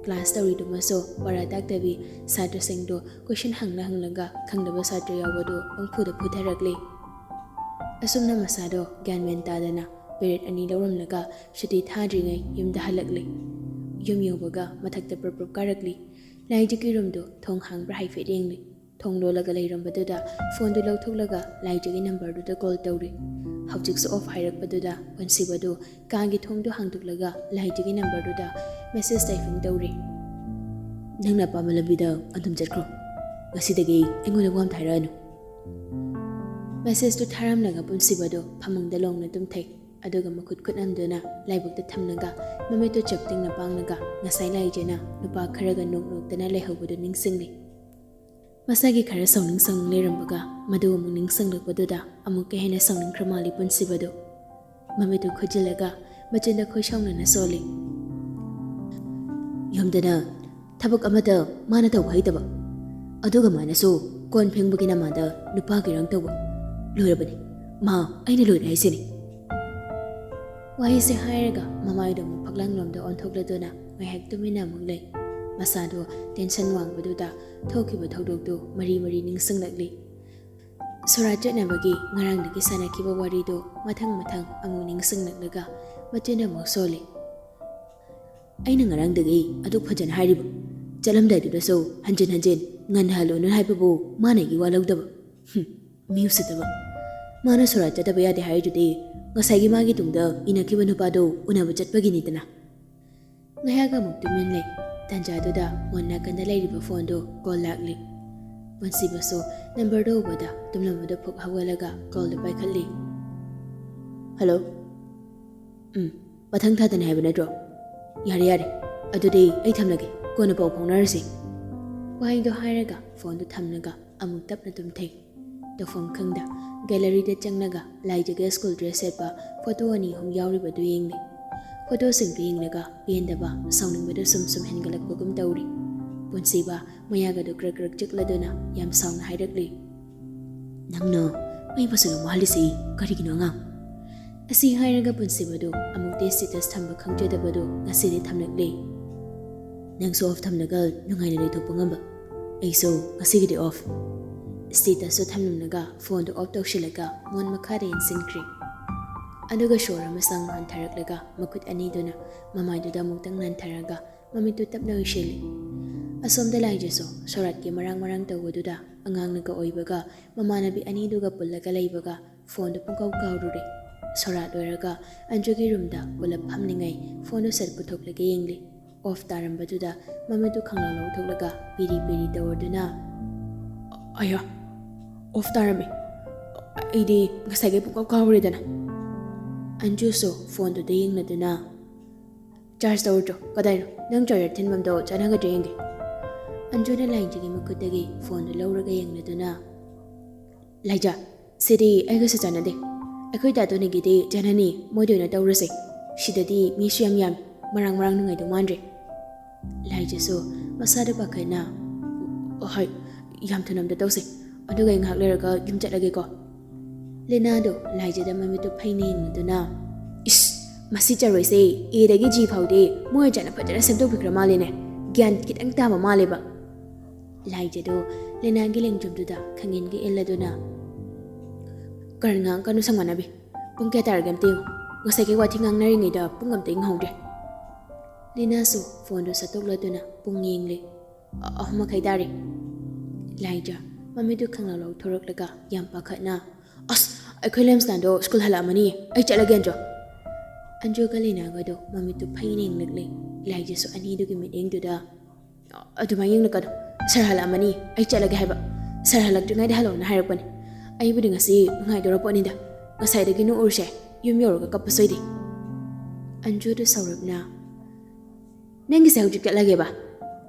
ꯀ꯭ꯂꯥꯁ ꯇꯧꯔꯤꯗꯨꯃꯁꯨ ꯄꯔꯥ ꯇꯥꯛꯇꯕꯤ ꯁꯥꯇ꯭ꯔꯁꯤꯡꯗꯣ ꯀꯣꯏꯁꯟ ꯍꯪꯅ ꯍꯪꯂꯒ ꯈꯪꯗꯕ ꯁꯥꯇ꯭ꯔ ꯌꯥꯎꯕꯗꯣ ꯄꯪꯐꯨꯗ ꯐꯨꯊꯔꯛꯂꯦ꯫ ꯑꯁꯨꯝꯅ ꯃꯁꯥꯗꯣ ꯒ꯭ꯌꯥꯟ ꯃꯦꯟ ꯇꯥꯗꯅ ꯄꯦꯔꯦꯠ ꯑꯅꯤ ꯂꯧꯔꯝꯂꯒ ꯁꯨꯇꯤ ꯊꯥꯗ꯭ꯔꯤꯉꯩ ꯌꯨꯝꯗ ꯍꯜꯂꯛꯂꯦ꯫ ꯌꯨꯝ ꯌꯧꯕꯒ ꯃꯊꯛꯇ ꯄ꯭ꯔꯞ ꯄ꯭ꯔꯞ ꯀꯥꯔꯛꯂꯤ꯫ ꯂꯥꯏꯖꯒꯤ ꯔꯨꯝꯗꯣ ꯊꯣꯡ ꯍꯥꯡꯕ꯭ꯔꯥ ꯍꯥꯏꯐꯦꯠ ꯌꯦꯡꯂꯤ꯫ ꯊꯣꯡ ꯂꯣꯜꯂꯒ ꯂꯩꯔꯝꯕꯗꯨꯗ ꯐꯣꯟꯗꯨ ꯂꯧꯊꯣꯛꯂꯒ ꯂꯥꯏꯖꯒꯤ ꯅꯝꯕꯔꯗꯨꯗ ꯀꯣꯜ ꯇꯧꯔꯤ꯫ ꯍꯧꯖꯤꯛꯁꯨ ꯑꯣꯐ ꯍꯥꯏꯔꯛꯄꯗꯨꯗ ꯄꯨꯟꯁꯤꯕꯗꯨ ꯀꯥꯒꯤ ꯊꯣꯡꯗꯨ ꯍꯥꯡꯗꯣꯛꯂꯒ ꯂꯥꯏꯖꯒꯤ ꯅꯝꯕꯔꯗꯨꯗ ꯃꯦꯁꯦꯖ ꯇꯥꯏꯄꯤꯡ ꯇꯧꯔꯤ꯫ "ꯅꯪꯅ ꯑꯄꯥꯝꯕ ꯂꯝꯕꯤꯗ ꯑꯗꯨꯝ ꯆꯠꯈ꯭ꯔꯣ꯫ ꯉꯁꯤꯗꯒꯤ ꯑꯩꯉꯣꯟꯗ ꯋꯥ ꯑꯝꯇ ꯍꯥꯏꯔꯛꯑꯅꯨ"꯫ ꯃꯦꯁꯦꯖꯇꯨ ꯊꯥꯔꯝꯂꯒ ꯄꯨꯟꯁꯤꯕꯗꯨ ꯐꯃꯨꯡꯗ ꯂꯣꯡꯅ ꯇꯨꯝꯊꯩ꯫ ꯑꯗꯨꯒ ꯃꯈꯨꯠ ꯈꯨꯠꯅꯝꯗꯨꯅ ꯂꯥꯏꯕꯛꯇ ꯊꯝꯂꯒ ꯃꯃꯤꯠꯇꯨ ꯆꯞ ꯇꯤꯡꯅ ꯄꯥꯡꯂꯒ ꯉꯁꯥꯏ ꯂꯥꯏꯖꯅ ꯅꯨꯄꯥ ꯈꯔꯒ ꯅꯣꯛ ꯅꯣꯛꯇꯅ ꯂꯩꯍꯧꯕꯗꯨ ꯅꯤꯡꯁꯤꯡꯂꯤ꯫ ꯃꯁꯥꯒꯤ ꯈꯔ ꯁꯥꯎꯅꯤꯡ ꯁꯥꯎꯅꯤꯡ ꯂꯩꯔꯝꯕꯒ ꯃꯗꯨ ꯑꯃꯨꯛ ꯅꯤꯡꯁꯤꯡꯂꯛꯄꯗꯨꯗ ꯑꯃꯨꯛꯀ ꯍꯦꯟꯅ ꯁꯥꯎꯅꯤꯡꯈ꯭ꯔ ꯃꯥꯜꯂꯤ ꯄꯨꯟꯁꯤꯕꯗꯨ꯫ ꯃꯃꯤꯠꯇꯨ ꯈꯨꯖꯤꯜꯂꯒ ꯃꯆꯤꯟꯗ ꯈꯣꯏ ꯁꯥꯎꯅꯅ ꯁꯣꯜꯂꯤ꯫ "ꯌꯨꯝꯗꯅ ꯊꯕꯛ ꯑꯃꯠꯇ ꯃꯥꯅ ꯇꯧꯕ ꯍꯩꯇꯕ, ꯑꯗꯨꯒ ꯃꯥꯅꯁꯨ ꯀꯣꯟ ꯐꯦꯡꯕꯒꯤ ꯅꯃꯥꯗ ꯅꯨꯄꯥꯒꯤ ꯏꯔꯥꯡ ꯇꯧꯕ꯫ ꯂꯣꯏꯔꯕꯅꯤ, ꯃꯥ ꯑꯩꯅ ꯂꯣꯏꯔꯦ ꯍꯥꯏꯁꯤꯅꯤ"꯫ ꯋꯥꯍꯩꯁꯦ ꯍꯥꯏꯔꯒ ꯃꯃꯥꯏꯗꯣ ꯑꯃꯨꯛ ꯐꯛꯂꯥꯡꯂꯣꯝꯗ ꯑꯣꯟꯊꯣꯛꯂꯗꯨꯅ ꯉꯥꯏꯍꯥꯛ ꯇꯨꯃꯤꯟꯅ ꯑꯃꯨꯛ ꯂꯩ꯫ ꯃꯁꯥꯗꯣ ꯇꯦꯟꯁꯟ ꯋꯥꯡꯕꯗꯨꯗ ꯊꯣꯛꯈꯤꯕ ꯊꯧꯗꯣꯛꯇꯨ ꯃꯔꯤ ꯃꯔꯤ ꯅꯤꯡꯁꯤꯡꯂꯛꯂꯤ꯫ ꯁꯣꯔꯥꯠ ꯆꯠꯅꯕꯒꯤ ꯉꯔꯥꯡꯗꯒꯤ ꯁꯥꯟꯅꯈꯤꯕ ꯋꯥꯔꯤꯗꯨ ꯃꯊꯪ ꯃꯊꯪ ꯑꯃꯨꯛ ꯅꯤꯡꯁꯤꯡꯂꯛꯂꯒ ꯃꯆꯤꯟ ꯑꯃꯨꯛ ꯁꯣꯜꯂꯤ꯫ "ꯑꯩꯅ ꯉꯔꯥꯡꯗꯒꯤ ꯑꯗꯨꯛ ꯐꯖꯅ ꯍꯥꯏꯔꯤꯕ, ꯆꯠꯂꯝꯗꯥꯏꯗꯨꯗꯁꯨ ꯍꯟꯖꯤꯟ ꯍꯟꯖꯤꯟ ꯉꯟꯅ ꯍꯜꯂꯨꯅꯨ ꯍꯥꯏꯕꯕꯨ ꯃꯥꯅ ꯑꯩꯒꯤ ꯋꯥ ꯂꯧꯗꯕ꯫ ꯍꯨꯝ, ꯃꯤ ꯎꯁꯤꯠꯇꯕ꯫ ꯃꯥꯅ ꯁꯣꯔꯥꯠ ꯆꯠꯇꯕ ꯌꯥꯗꯦ ꯍꯥꯏꯔꯤꯗꯨꯗꯤ ꯉꯁꯥꯏꯒꯤ ꯃꯥꯒꯤ ꯇꯨꯡꯗ ꯏꯟꯅꯈꯤꯕ ꯅꯨꯄꯥꯗꯣ ꯎꯅꯕ ꯆꯠꯄꯒꯤꯅꯤꯗꯅ"꯫ ꯉꯥꯏꯍꯥꯛ ꯑꯃꯨꯛ ꯇꯨꯃꯤꯟ ꯂꯩ꯫ ꯇꯥꯟꯖꯥꯗꯨꯗ ꯃꯣꯟ ꯅꯥꯀꯟꯗ ꯂꯩꯔꯤꯕ ꯐꯣꯟꯗꯨ ꯀꯣꯜ ꯂꯥꯛꯂꯤ꯫ ꯄꯨꯟꯁꯤꯕꯁꯨ ꯅꯝꯕꯔꯗꯨ ꯎꯕꯗ ꯇꯨꯝꯂꯝꯕꯗꯨ ꯐꯨꯛ ꯍꯧꯒꯠꯂꯒ ꯀꯣꯜꯗꯨ ꯄꯥꯏꯈꯠꯂꯤ꯫ "ꯍꯜꯂꯣ꯫ ꯎꯝ, ꯃꯊꯪ ꯊꯥꯗꯅꯤ ꯍꯥꯏꯕ ꯅꯠꯇ꯭ꯔꯣ? ꯌꯥꯔꯦ, ꯌꯥꯔꯦ꯫ ꯑꯗꯨꯗꯤ ꯑꯩ ꯊꯝꯂꯒꯦ꯫ ꯀꯣꯟꯅ ꯄꯥꯎ ꯐꯥꯎꯅꯔꯁꯤ"꯫ ꯋꯥꯍꯩꯗꯣ ꯍꯥꯏꯔꯒ ꯐꯣꯟꯗꯨ ꯊꯝꯂꯒ ꯑꯃꯨꯛ ꯇꯞꯅ ꯇꯨꯝꯊꯩ꯫ ꯇꯧꯐꯝ ꯈꯪꯗ ꯒꯦꯂꯔꯤꯗ ꯆꯪꯂꯒ ꯂꯥꯏꯖꯒ ꯁ꯭ꯀꯨꯜ ꯗ꯭ꯔꯦꯁ ꯁꯦꯠꯄ ꯐꯣꯇꯣ ꯑꯅꯤ ꯑꯍꯨꯝ ꯌꯥꯎꯔꯤꯕꯗꯨ ꯌꯦꯡꯂꯤ꯫ ꯐꯣꯇꯣꯁꯤꯡꯗꯨ ꯌꯦꯡꯂꯒ ꯄꯦꯟꯗꯕ, ꯁꯥꯎꯅꯤꯡꯕꯗꯨ ꯁꯨꯝ ꯁꯨꯝ ꯍꯦꯟꯒꯠꯂꯛꯄꯒꯨꯝ ꯇꯧꯔꯤ꯫ ꯄꯨꯟꯁꯤꯕ ꯃꯌꯥꯒꯗꯨ ꯀ꯭ꯔꯛ ꯀ꯭ꯔꯛ ꯆꯤꯛꯂꯗꯨꯅ ꯌꯥꯝ ꯁꯥꯎꯅ ꯍꯥꯏꯔꯛꯂꯤ꯫ "ꯅꯪꯅ ꯑꯩꯕꯨꯁꯨ ꯅꯨꯡꯉꯥꯜꯂꯤꯁꯤ ꯀꯔꯤꯒꯤꯅꯣ ꯑꯉꯥꯡ? ꯑꯁꯤ ꯍꯥꯏꯔꯒ ꯄꯨꯟꯁꯤꯕꯗꯨ ꯑꯃꯨꯛꯇꯤ status ꯊꯝꯕ ꯈꯪꯖꯗꯕꯗꯨ ꯉꯁꯤꯗꯤ ꯊꯝꯂꯛꯂꯦ꯫ "ꯅꯪꯁꯨ off ꯊꯝꯂꯒ ꯅꯨꯡꯉꯥꯏꯅ ꯂꯩꯊꯣꯛꯄ ꯉꯝꯕ꯫ ꯑꯩꯁꯨ ꯉꯁꯤꯒꯤꯗꯤ off꯫" Statusꯇꯨ ꯊꯝꯂꯝꯂꯒ phoneꯗꯨ off ꯇꯧꯁꯤꯜꯂꯒ ꯃꯣꯟ ꯃꯈꯥꯗ ꯏꯟꯁꯤꯟꯈ꯭ꯔꯦ꯫ ꯑꯗꯨꯒ ꯁꯣꯔ ꯑꯃ ꯁꯥꯡꯅ ꯍꯣꯟꯊꯔꯛꯂꯒ ꯃꯈꯨꯠ ꯑꯅꯤꯗꯨꯅ ꯃꯃꯥꯏꯗꯨꯗ ꯑꯃꯨꯛꯇꯪ ꯅꯥꯟꯊꯔꯒ ꯃꯃꯤꯠꯇꯨ ꯇꯞꯅ ꯎꯏꯁꯤꯜꯂꯤ꯫ ꯑꯁꯣꯝꯗ ꯂꯥꯏꯖꯁꯨ ꯁꯣꯔꯥꯠꯀꯤ ꯃꯔꯥꯡ ꯃꯔꯥꯡ ꯇꯧꯕꯗꯨꯗ ꯑꯉꯥꯡꯅꯒ ꯑꯣꯏꯕꯒ ꯃꯃꯥꯟꯅꯕꯤ ꯑꯅꯤꯗꯨꯒ ꯄꯨꯜꯂꯒ ꯂꯩꯕꯒ phoneꯗꯨ ꯄꯨꯡꯀꯥꯎ ꯀꯥꯎꯔꯨꯔꯦ꯫ ꯁꯣꯔꯥꯠ ꯂꯣꯏꯔꯒ ꯑꯟꯖꯨꯒꯤ roomꯗ ꯄꯨꯂꯞ ꯐꯝꯂꯤꯉꯩ phoneꯗꯨ ꯁꯠ ꯄꯨꯊꯣꯛꯂꯒ ꯌꯦꯡꯂꯤ꯫ Off ꯇꯥꯔꯝꯕꯗꯨꯗ ꯃꯃꯤꯠꯇꯨ ꯈꯪꯂꯥꯎ ꯂꯥꯎꯊꯣꯛꯂꯒ ꯄꯤꯔꯤ ꯄꯤꯔꯤ ꯇꯧꯔꯗꯨꯅ, "ꯑꯌꯥ, off ꯇꯥꯔꯝꯃꯦ꯫ ꯑꯩꯗꯤ ꯉꯁꯥꯏꯒꯩ ꯄꯨꯡꯀꯥꯎ ꯀꯥꯎꯔꯦꯗꯅ꯫" ꯑꯟꯖꯨꯁꯨ phoneꯗꯨꯗ ꯌꯦꯡꯂꯗꯨꯅ, "Charge ꯇꯧꯔꯨꯆꯣ꯫ ꯀꯗꯥꯏꯅꯣ? ꯅꯪ charger ꯊꯤꯟꯐꯝꯗꯣ ꯆꯥꯟꯅꯒꯗ꯭ꯔꯥ ꯌꯦꯡꯒꯦ꯫" ꯑꯟꯖꯨꯅ ꯂꯥꯏꯖꯒꯤ ꯃꯈꯨꯠꯇꯒꯤ phoneꯗꯨ ꯂꯧꯔꯒ ꯌꯦꯡꯂꯗꯨꯅ, "ꯂꯥꯏꯖ, ꯁꯤꯗꯤ ꯑꯩꯒꯁꯨ ꯆꯥꯟꯅꯗꯦ꯫ ꯑꯩꯈꯣꯏ ꯗꯥ ꯇꯣꯅꯤꯒꯤꯗꯤ ꯆꯥꯟꯅꯅꯤ, ꯃꯣꯏꯗ ꯑꯣꯏꯅ ꯇꯧꯔꯁꯦ꯫ ꯁꯤꯗꯗꯤ ꯃꯤꯁꯨ ꯌꯥꯝ ꯌꯥꯝꯃꯤ, ꯃꯔꯥꯡ ꯃꯔꯥꯡ ꯅꯨꯡꯉꯥꯏꯗꯧ ꯃꯥꯟꯗ꯭ꯔꯦ꯫" ꯂꯥꯏꯖꯁꯨ ꯃꯁꯥꯗ ꯄꯥꯈꯠꯅ, "ꯍꯣꯏ, ꯌꯥꯝ ꯊꯨꯅ ꯑꯝꯇ ꯇꯧꯁꯦ꯫ ꯑꯗꯨꯒ ꯑꯩ ꯉꯥꯏꯍꯥꯛ ꯂꯩꯔꯒ ꯌꯨꯝ ꯆꯠꯂꯒꯦꯀꯣ꯫" ꯂꯤꯅꯥꯗꯣ ꯂꯥꯏꯖꯗ ꯃꯃꯤꯠꯇꯨ ꯐꯩꯅ ꯌꯦꯡꯂꯗꯨꯅ, "ꯏꯁ, ꯃꯁꯤ ꯆꯔꯣꯏꯁꯦ Aꯗꯒꯤ G ꯐꯥꯎꯗꯤ ꯃꯣꯏ ꯑꯣꯖꯥꯅ ꯐꯖꯅ ꯁꯦꯝꯗꯣꯛꯄꯤꯈ꯭ꯔ ꯃꯥꯜꯂꯦꯅꯦ꯫ ꯒ꯭ꯌꯥꯟ ꯈꯤꯇꯪ ꯇꯥꯕ ꯃꯥꯜꯂꯦꯕ꯫" ꯂꯥꯏꯖꯗꯣ ꯂꯤꯅꯥꯒꯤ ꯂꯦꯡꯖꯨꯝꯗꯨꯗ ꯈꯪꯏꯟꯒ ꯏꯜꯂꯗꯨꯅ, "ꯀꯔꯟ ꯉꯥꯡꯉꯛꯀꯅꯨ ꯁꯪꯃꯥꯟꯅꯕꯤ꯫ ꯄꯨꯡ ꯀꯌꯥ ꯇꯥꯔꯒꯦ ꯑꯝꯇ ꯌꯦꯡꯉꯨ꯫ ꯉꯁꯥꯏꯒꯤ ꯋꯥꯊꯤ ꯉꯥꯡꯅꯔꯤꯉꯩꯗ ꯄꯨꯡ ꯑꯝꯇ ꯌꯦꯡꯍꯧꯗ꯭ꯔꯦ꯫" ꯂꯤꯅꯥꯁꯨ phoneꯗꯨ ꯁꯠꯇꯣꯛꯂꯗꯨꯅ ꯄꯨꯡ ꯌꯦꯡꯂꯦ꯫ "ꯑ-, ꯑꯍꯨꯝ ꯃꯈꯥꯏ ꯇꯥꯔꯦ꯫" ꯂꯥꯏꯖ ꯃꯃꯤꯠꯇꯨ ꯈꯪꯂꯥꯎ ꯂꯥꯎꯊꯣꯔꯛꯂꯒ ꯌꯥꯝ ꯄꯥꯈꯠꯅ, "ꯑꯁ, ꯑꯩꯈꯣꯏ ꯂꯦꯝꯁꯅꯥꯗꯣ school ꯍꯜꯂꯛꯑꯝꯃꯅꯤ꯫ ꯑꯩ ꯆꯠꯂꯒꯦ, ꯑꯟꯖꯨ꯫" ꯑꯟꯖꯨꯒ ꯂꯤꯅꯥꯒꯗꯣ ꯃꯃꯤꯠꯇꯨ ꯐꯩꯅ ꯌꯦꯡꯂꯛꯂꯦ꯫ ꯂꯥꯏꯖꯁꯨ ꯑꯅꯤꯗꯨꯒꯤ ꯃꯤꯠꯌꯦꯡꯗꯨꯗ, "ꯑꯗꯨꯃꯥꯏꯅ ꯌꯦꯡꯂꯛꯀꯅꯨ꯫ Sir ꯍꯜꯂꯛꯑꯝꯃꯅꯤ꯫ ꯑꯩ ꯆꯠꯂꯒꯦ ꯍꯥꯏꯕ꯫ Sir ꯍꯜꯂꯛꯇ꯭ꯔꯤꯉꯩꯗ ꯍꯜꯂꯛꯑꯣꯅ ꯍꯥꯏꯔꯛꯄꯅꯦ꯫ ꯑꯩꯕꯨꯗꯤ ꯉꯁꯤ ꯅꯨꯡꯉꯥꯏꯗꯧꯔ ꯄꯣꯠꯅꯤꯗ꯫ ꯉꯁꯥꯏꯗꯒꯤ ꯅꯣꯛꯎꯔꯤꯁꯦ꯫ ꯌꯨꯝ ꯌꯧꯔꯒ ꯀꯞꯄꯁꯣꯏꯗꯦ꯫" ꯑꯟꯖꯨꯗꯨ ꯁꯧꯔꯞꯅ, "ꯅꯪꯒꯤꯁꯦ ꯍꯧꯖꯤꯛ ꯆꯠꯂꯒꯦꯕ?"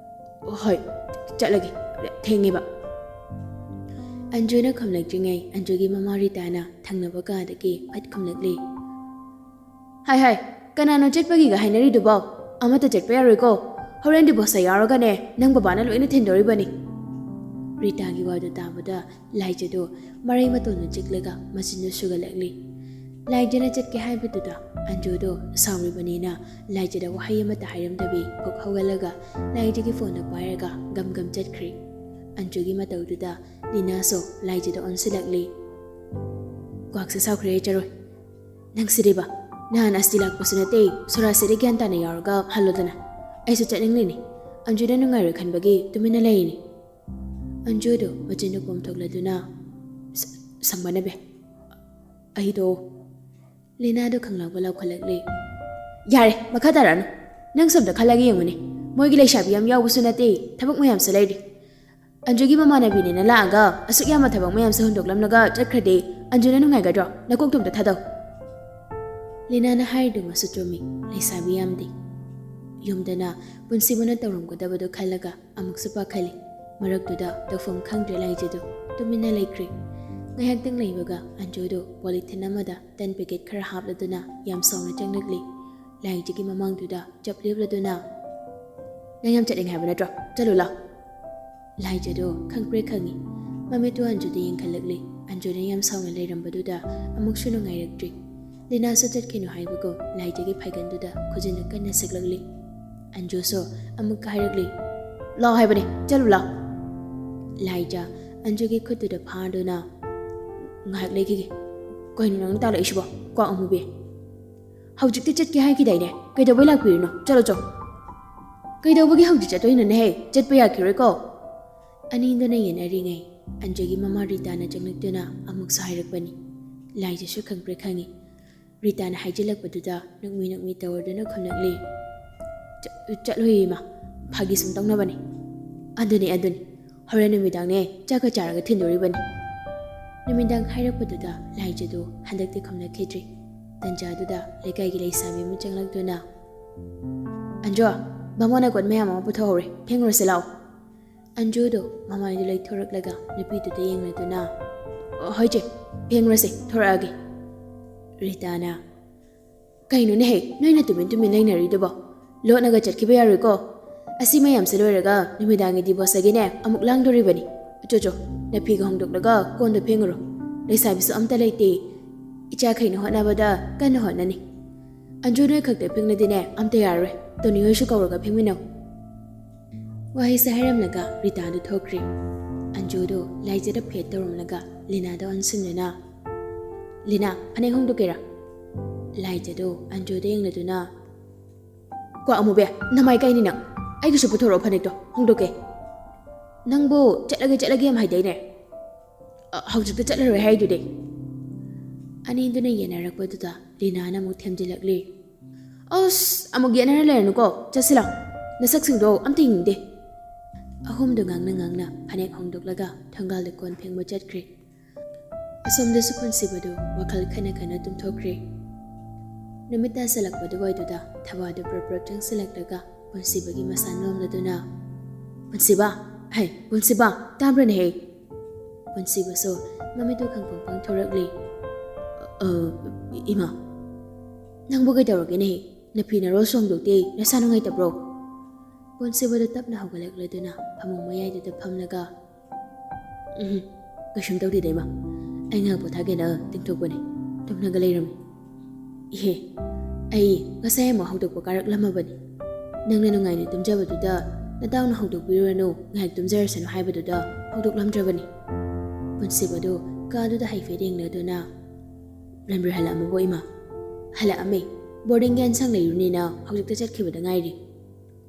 "ꯍꯣꯏ, ꯆꯠꯂꯒꯦ꯫ ꯊꯦꯡꯉꯦꯕ꯫" ꯑꯟꯖꯨꯅ ꯈꯨꯝꯂꯛꯇ꯭ꯔꯤꯉꯩ ꯑꯟꯖꯨꯒꯤ ꯃꯃꯥ ꯔꯤꯇꯥꯅ ꯊꯪꯅꯕ ꯀꯥꯗꯒꯤ ꯐꯠ ꯈꯨꯝꯂꯛꯂꯦ꯫ "ꯍꯥꯏ, ꯍꯥꯏ, ꯀꯅꯥꯅꯣ ꯆꯠꯄꯒꯤꯒ ꯍꯥꯏꯅꯔꯤꯗꯨꯕꯣ? ꯑꯃꯠꯇ ꯆꯠꯄ ꯌꯥꯔꯣꯏꯀꯣ꯫ ꯍꯣꯔꯦꯟ ꯗꯤꯕꯣꯁꯇ ꯌꯥꯎꯔꯒꯅꯦ, ꯅꯪ ꯕꯕꯥꯅ ꯂꯣꯏꯅ ꯊꯤꯟꯗꯣꯔꯤꯕꯅꯤ꯫" ꯔꯤꯇꯥꯒꯤ ꯋꯥꯗꯨ ꯇꯥꯕꯗ ꯂꯥꯏꯖꯗꯣ ꯃꯔꯩ ꯃꯇꯣꯟꯗ ꯆꯤꯛꯂꯒ ꯃꯆꯤꯟꯗꯨ ꯁꯨꯒꯠꯂꯛꯂꯤ꯫ ꯂꯥꯏꯖꯅ ꯆꯠꯀꯦ ꯍꯥꯏꯕꯗꯨꯗ ꯑꯟꯖꯨꯗꯣ ꯁꯥꯎꯔꯤꯕꯅꯤꯅ ꯂꯥꯏꯖꯗ ꯋꯥꯍꯩ ꯑꯃꯠꯇ ꯍꯥꯏꯔꯝꯗꯕꯤ ꯐꯨꯛ ꯍꯧꯒꯠꯂꯒ ꯂꯥꯏꯖꯒꯤ ꯐꯣꯟꯗꯨ ꯄꯥꯏꯔꯒ ꯒꯝ ꯒꯝ ꯆꯠꯈ꯭ꯔꯦ꯫ ꯑꯟꯖꯨꯒꯤ ꯃꯇꯧꯗꯨꯗ ꯂꯤꯅꯥꯁꯨ ꯂꯥꯏꯖꯗ ꯑꯣꯟꯁꯤꯜꯂꯛꯂꯤ꯫ ꯈ꯭ꯋꯥꯛꯁꯦ ꯁꯥꯎꯈ꯭ꯔꯦ ꯆꯔꯣꯏ꯫ ꯅꯪꯁꯤꯗꯤꯕ, ꯅꯍꯥꯟ ꯑꯁꯇꯤ ꯂꯥꯛꯄꯁꯨ ꯅꯠꯇꯦ, ꯁꯣꯔꯥꯁꯤꯗꯤ ꯒ꯭ꯌꯥꯟ ꯇꯥꯅ ꯌꯥꯎꯔꯒ ꯍꯜꯂꯣꯗꯅ꯫ ꯑꯩꯁꯨ ꯆꯠꯅꯤꯡꯂꯤꯅꯤ꯫ ꯑꯟꯖꯨꯅ ꯅꯨꯡꯉꯥꯏꯔꯣꯏ ꯈꯟꯕꯒꯤ ꯇꯨꯃꯤꯟꯅ ꯂꯩꯔꯤꯅꯤ꯫ ꯑꯟꯖꯨꯗꯨ ꯃꯆꯤꯟꯗꯨ ꯄꯣꯝꯊꯣꯛꯂꯗꯨꯅ, "ꯁ-, ꯁꯪꯕꯅꯕꯦ, ꯑꯩꯗꯣ"꯫ ꯂꯤꯅꯥꯗꯨ ꯈꯪꯂꯥꯎꯕ ꯂꯥꯎꯈꯠꯂꯛꯂꯤ꯫ "ꯌꯥꯔꯦ, ꯃꯈꯥ ꯇꯥꯔꯛꯑꯅꯨ꯫ ꯅꯪꯁꯨ ꯑꯝꯇ ꯈꯜꯂꯒ ꯌꯦꯡꯉꯨꯅꯦ꯫ ꯃꯣꯏꯒꯤ ꯂꯩꯁꯥꯕꯤ ꯌꯥꯝ ꯌꯥꯎꯕꯁꯨ ꯅꯠꯇꯦ, ꯊꯕꯛ ꯃꯌꯥꯝꯁꯨ ꯂꯩꯔꯤ꯫ ꯑꯟꯖꯨꯒꯤ ꯃꯃꯥꯟꯅꯕꯤꯅꯦꯅ ꯂꯥꯛꯑꯒ ꯑꯁꯨꯛ ꯌꯥꯝꯕ ꯊꯕꯛ ꯃꯌꯥꯝꯁꯦ ꯍꯨꯟꯗꯣꯛꯂꯝꯂꯒ ꯆꯠꯈ꯭ꯔꯗꯤ ꯑꯟꯖꯨꯅ ꯅꯨꯡꯉꯥꯏꯒꯗ꯭ꯔꯣ? ꯅꯀꯣꯛꯇꯣ ꯑꯝꯇ ꯊꯥꯗꯧ"꯫ ꯂꯤꯅꯥꯅ ꯍꯥꯏꯔꯤꯗꯨꯃꯁꯨ ꯆꯨꯝꯃꯤ, ꯂꯩꯁꯥꯕꯤ ꯌꯥꯝꯗꯦ꯫ ꯌꯨꯝꯗꯅ ꯄꯨꯟꯁꯤꯕꯨꯅ ꯇꯧꯔꯝꯒꯗꯕꯗꯣ ꯈꯜꯂꯒ ꯑꯃꯨꯛꯁꯨ ꯄꯥꯈꯠꯂꯤ꯫ ꯃꯔꯛꯇꯨꯗ ꯇꯧꯐꯝ ꯈꯪꯗ꯭ꯔꯦ ꯂꯥꯏꯖꯗꯨ ꯇꯨꯃꯤꯟꯅ ꯂꯩꯈ꯭ꯔꯦ꯫ ꯉꯥꯏꯍꯥꯛꯇꯪ ꯂꯩꯕꯒ ꯑꯟꯖꯨꯗꯨ ꯄꯣꯂꯤꯊꯤꯟ ꯑꯃꯗ ꯇꯟ ꯄꯦꯀꯦꯠ ꯈꯔ ꯍꯥꯞꯂꯗꯨꯅ ꯌꯥꯝ ꯁꯥꯎꯅ ꯆꯪꯂꯛꯂꯤ꯫ ꯂꯥꯏꯖꯒꯤ ꯃꯃꯥꯡꯗꯨꯗ ꯆꯞ ꯂꯦꯞꯂꯗꯨꯅ, "ꯅꯪ ꯌꯥꯝ ꯆꯠꯅꯤꯡꯉꯦ ꯍꯥꯏꯕ ꯅꯠꯇ꯭ꯔꯣ? ꯆꯠꯂꯨ ꯂꯥꯎ"꯫ ꯂꯥꯏꯖꯗꯣ ꯈꯪꯄ꯭ꯔꯦꯛ ꯈꯪꯉꯤ꯫ ꯃꯃꯤꯠꯇꯨ ꯑꯟꯖꯨꯗ ꯌꯦꯡꯈꯠꯂꯛꯂꯤ꯫ ꯑꯟꯖꯨꯅ ꯌꯥꯝ ꯁꯥꯎꯅ ꯂꯩꯔꯝꯕꯗꯨꯗ ꯑꯃꯨꯛꯁꯨ ꯅꯨꯡꯉꯥꯏꯔꯛꯇ꯭ꯔꯤ꯫ ꯂꯤꯅꯥꯁꯨ ꯆꯠꯈꯤꯅꯨ ꯍꯥꯏꯕꯒꯨꯝ ꯂꯥꯏꯖꯒꯤ ꯐꯩꯒꯟꯗꯨꯗ ꯈꯨꯖꯤꯟꯅ ꯀꯟꯅ ꯁꯤꯛꯂꯛꯂꯤ꯫ ꯑꯟꯖꯨꯁꯨ ꯑꯃꯨꯛꯀ ꯍꯥꯏꯔꯛꯂꯤ, "ꯂꯥꯎ ꯍꯥꯏꯕꯅꯦ, ꯆꯠꯂꯨ ꯂꯥꯎ"꯫ ꯂꯥꯏꯖ ꯑꯟꯖꯨꯒꯤ ꯈꯨꯠꯇꯨꯗ ꯐꯥꯗꯨꯅ, "ꯉꯥꯏꯍꯥꯛ ꯂꯩꯈꯤꯒꯦ꯫ ꯀꯩꯅꯣ ꯅꯪ ꯇꯥꯜꯂꯛꯏꯁꯤꯕꯣ, ꯀ꯭ꯋꯥꯛ ꯑꯃꯨꯕꯤ? ꯍꯧꯖꯤꯛꯇꯤ ꯆꯠꯀꯦ ꯍꯥꯏꯈꯤꯗꯥꯏꯅꯦ? ꯀꯩꯗꯧꯕꯩ ꯂꯥꯛꯄꯤꯔꯤꯅꯣ? ꯆꯠꯂꯣ ꯆꯣ"꯫ "ꯀꯩꯗꯧꯕꯒꯤ ꯍꯧꯖꯤꯛ ꯆꯠꯇꯣꯏꯅꯣꯅꯦꯍꯦ? ꯆꯠꯄ ꯌꯥꯈꯤꯔꯣꯏꯀꯣ"꯫ ꯑꯅꯤꯗꯨꯅ ꯌꯦꯠꯅꯔꯤꯉꯩ ꯑꯟꯖꯨꯒꯤ ꯃꯃꯥ ꯔꯤꯇꯥꯅ ꯆꯪꯂꯛꯇꯨꯅ ꯑꯃꯨꯛꯁꯨ ꯍꯥꯏꯔꯛꯄꯅꯤ꯫ ꯂꯥꯏꯖꯁꯨ ꯈꯪꯄ꯭ꯔꯦꯛ ꯈꯪꯉꯤ꯫ ꯔꯤꯇꯥꯅ ꯍꯥꯏꯖꯤꯜꯂꯛꯄꯗꯨꯗ ꯅꯣꯛꯃꯤ ꯅꯣꯛꯃꯤ ꯇꯧꯔꯗꯨꯅ ꯈꯨꯝꯂꯛꯂꯤ, "ꯆ-, ꯆꯠꯂꯣꯏꯌꯦ ꯏꯃꯥ, ꯐꯥꯒꯤ ꯁꯨꯝ ꯇꯧꯅꯕꯅꯤ"꯫ "ꯑꯗꯨꯅꯤ, ꯑꯗꯨꯅꯤ, ꯍꯣꯔꯦꯟ ꯅꯨꯃꯤꯗꯥꯡꯅꯦ ꯆꯥꯛꯀ ꯆꯥꯔꯒ ꯊꯤꯟꯗꯣꯔꯤꯕꯅꯤ"꯫ ꯅꯨꯃꯤꯗꯥꯡ ꯍꯥꯏꯔꯛꯄꯗꯨꯗ ꯂꯥꯏꯖꯗꯨ ꯍꯟꯗꯛꯇꯤ ꯈꯨꯝꯂꯛꯈꯤꯗ꯭ꯔꯤ꯫ ꯇꯟꯖꯥꯗꯨꯗ ꯂꯩꯀꯥꯏꯒꯤ ꯂꯩꯁꯥꯕꯤ ꯑꯃ ꯆꯪꯂꯛꯇꯨꯅ, "ꯑꯟꯖꯨ, ꯕꯥꯃꯣꯟ ꯑꯀꯣꯟ ꯃꯌꯥꯝ ꯑꯃ ꯄꯨꯊꯣꯛꯍꯧꯔꯦ, ꯐꯦꯡꯉꯨꯔꯁꯤ ꯂꯥꯛꯑꯣ"꯫ ꯑꯟꯖꯨꯗꯣ ꯃꯃꯥꯏꯗꯨ ꯂꯩꯊꯣꯔꯛꯂꯒ ꯅꯨꯄꯤꯗꯨꯗ ꯌꯦꯡꯂꯗꯨꯅ, "ꯑꯣ, ꯍꯣꯏ ꯆꯦ, ꯐꯦꯡꯉꯨꯔꯁꯦ, ꯊꯣꯔꯛꯑꯒꯦ"꯫ ꯔꯤꯇꯥꯅ, "ꯀꯩꯅꯣꯅꯦꯍꯦ, ꯅꯣꯏꯅ ꯇꯨꯃꯤꯟ ꯇꯨꯃꯤꯟ ꯂꯩꯅꯔꯤꯗꯨꯕꯣ? ꯂꯣꯠꯅꯒ ꯆꯠꯈꯤꯕ ꯌꯥꯔꯣꯏꯀꯣ꯫ ꯑꯁꯤ ꯃꯌꯥꯝꯁꯦ ꯂꯣꯏꯔꯒ ꯅꯨꯃꯤꯗꯥꯡꯒꯤ ꯗꯤꯕꯣꯁꯒꯤꯅꯦ ꯑꯃꯨꯛ ꯂꯥꯡꯗꯣꯔꯤꯕꯅꯤ"꯫ ꯆꯣ ꯆꯣ, ꯅꯐꯤꯒ ꯍꯣꯡꯗꯣꯛꯂꯒ ꯀꯣꯟꯗꯣ ꯐꯦꯡꯉꯨꯔꯣ꯫ ꯂꯩꯁꯥꯕꯤꯁꯨ ꯑꯝꯇ ꯂꯩꯇꯦ꯫ ꯏꯆꯥꯈꯩꯅ ꯍꯣꯠꯅꯕꯗ ꯀꯟꯅ ꯍꯣꯠꯅꯅꯤ꯫ ꯑꯟꯖꯨ ꯅꯣꯏ ꯈꯛꯇ ꯐꯦꯡꯂꯗꯤꯅꯦ ꯑꯝꯇ ꯌꯥꯔꯔꯣꯏ꯫ ꯇꯣꯅꯤ ꯍꯣꯏꯁꯨ ꯀꯧꯔꯒ ꯐꯦꯡꯃꯤꯟꯅꯧ꯫ ꯋꯥꯍꯩꯁꯦ ꯍꯥꯏꯔꯝꯂꯒ ꯔꯤꯇꯥꯗꯨ ꯊꯣꯛꯈ꯭ꯔꯦ꯫ ꯑꯟꯖꯨꯗꯨ ꯂꯥꯏꯖꯗ ꯐꯦꯠ ꯇꯧꯔꯝꯂꯒ ꯂꯤꯅꯥꯗ ꯑꯣꯟꯁꯤꯟꯗꯨꯅ, "ꯂꯤꯅꯥ, ꯐꯅꯦꯛ ꯍꯣꯡꯗꯣꯛꯀꯦꯔꯥ?" ꯂꯥꯏꯖꯗꯨ ꯑꯟꯖꯨꯗ ꯌꯦꯡꯂꯗꯨꯅ, "ꯀꯣ ꯑꯃꯨꯕꯤ, ꯅꯃꯥꯏ ꯀꯥꯏꯅꯤ ꯅꯪ꯫ ꯑꯩꯒꯤꯁꯨ ꯄꯨꯊꯣꯔꯛꯑꯣ ꯐꯅꯦꯛꯇꯣ, ꯍꯣꯡꯗꯣꯛꯀꯦ꯫ ꯅꯪꯕꯨ ꯆꯠꯂꯒꯦ ꯆꯠꯂꯒꯦ ꯌꯥꯝ ꯍꯥꯏꯗꯥꯏꯅꯦ? ꯑ, ꯍꯧꯖꯤꯛꯇ ꯆꯠꯂꯔꯣꯏ ꯍꯥꯏꯗꯨꯗꯤ?" ꯑꯅꯤꯗꯨꯅ ꯌꯦꯟꯅꯔꯛꯄꯗꯨꯗ ꯔꯤꯅꯥꯅ ꯑꯃꯨꯛ ꯊꯦꯝꯖꯤꯜꯂꯛꯂꯤ꯫ "ꯑꯁ, ꯑꯃꯨꯛ ꯌꯦꯠꯅꯔ ꯂꯩꯔꯅꯨꯀꯣ, ꯆꯠꯁꯤꯂꯥꯎ꯫ ꯅꯁꯛꯁꯤꯡꯗꯣ ꯑꯝꯇ ꯌꯦꯡꯅꯤꯡꯗꯦ꯫" ꯑꯍꯨꯝꯗꯨ ꯉꯥꯡꯅ ꯉꯥꯡꯅ ꯐꯅꯦꯛ ꯍꯣꯡꯗꯣꯛꯂꯒ ꯊꯣꯡꯒꯥꯜꯗ ꯀꯣꯟ ꯐꯦꯡꯕ ꯆꯠꯈ꯭ꯔꯦ꯫ ꯑꯁꯣꯝꯗꯁꯨ ꯄꯨꯟꯁꯤꯕꯗꯨ ꯋꯥꯈꯜ ꯈꯟꯅ ꯈꯟꯅ ꯇꯨꯝꯊꯣꯛꯈ꯭ꯔꯦ꯫ ꯅꯨꯃꯤꯠ ꯇꯥꯁꯤꯜꯂꯛꯄꯗꯨ ꯑꯣꯏꯗꯨꯗ ꯊꯕꯥꯗꯨ ꯄ꯭ꯔꯞ ꯄ꯭ꯔꯞ ꯆꯪꯁꯤꯜꯂꯛꯂꯒ ꯄꯨꯟꯁꯤꯕꯒꯤ ꯃꯁꯥ ꯅꯣꯝꯂꯗꯨꯅ, "ꯄꯨꯟꯁꯤꯕ! ꯍꯩ, ꯄꯨꯟꯁꯤꯕ! ꯇꯥꯕ꯭ꯔꯅꯦꯍꯦ?" ꯄꯨꯟꯁꯤꯕꯁꯨ ꯃꯃꯤꯠꯇꯨ ꯈꯪꯄꯪ ꯄꯪꯊꯣꯔꯛꯂꯤ꯫ "ꯑ, ꯏꯃꯥ, ꯅꯪꯕꯨ ꯀꯩꯗꯧꯔꯒꯦꯅꯦꯍꯦ? ꯅꯐꯤ ꯅꯔꯣꯜꯁꯨ ꯍꯣꯡꯗꯣꯛꯇꯦ, ꯅꯁꯥ ꯅꯨꯡꯉꯥꯏꯇꯕ꯭ꯔꯣ?" ꯄꯨꯟꯁꯤꯕꯗꯨ ꯇꯞꯅ ꯍꯧꯒꯠꯂꯛꯂꯗꯨꯅ ꯐꯃꯨꯡ ꯃꯌꯥꯏꯗꯨꯗ ꯐꯝꯂꯒ, "ꯎꯝ, ꯀꯩꯁꯨꯝ ꯇꯧꯗꯦꯗ ꯏꯃꯥ, ꯑꯩ ꯉꯥꯏꯍꯥꯛ ꯄꯣꯊꯥꯒꯦꯅ ꯇꯤꯡꯊꯣꯛꯄꯅꯦ, ꯇꯨꯝꯂꯒ ꯂꯩꯔꯝꯃꯤ꯫" "ꯏꯍꯦ, ꯑꯩ ꯉꯁꯥꯏ ꯑꯃꯨꯛ ꯍꯧꯗꯣꯛꯄ ꯀꯥꯔꯛꯂꯝꯃꯕꯅꯤ꯫ ꯅꯪꯅ ꯅꯨꯡꯉꯥꯏꯅ ꯇꯨꯝꯖꯕꯗꯨꯗ ꯅꯇꯥꯎꯅ ꯍꯧꯗꯣꯛꯄꯤꯔꯨꯔꯅꯨ, ꯉꯥꯏꯍꯥꯛ ꯇꯨꯝꯖꯔꯁꯅꯨ ꯍꯥꯏꯕꯗꯨꯗ ꯍꯧꯗꯣꯛꯂꯝꯗ꯭ꯔꯕꯅꯤ꯫" ꯄꯨꯟꯁꯤꯕꯗꯨ ꯀꯥꯗꯨꯗ ꯍꯥꯏꯐꯦꯠ ꯌꯦꯡꯂꯗꯨꯅ, "ꯔꯟꯕꯤꯔ ꯍꯜꯂꯛꯑꯝꯃꯕꯣ ꯏꯃꯥ?" "ꯍꯜꯂꯛꯑꯝꯃꯦ꯫ ꯕꯣꯔꯗꯤꯡꯒꯤ ꯑꯦꯟꯁꯥꯡ ꯂꯩꯔꯨꯅꯤꯅ ꯍꯧꯖꯤꯛꯇ ꯆꯠꯈꯤꯕꯗ ꯉꯥꯏꯔꯤ꯫"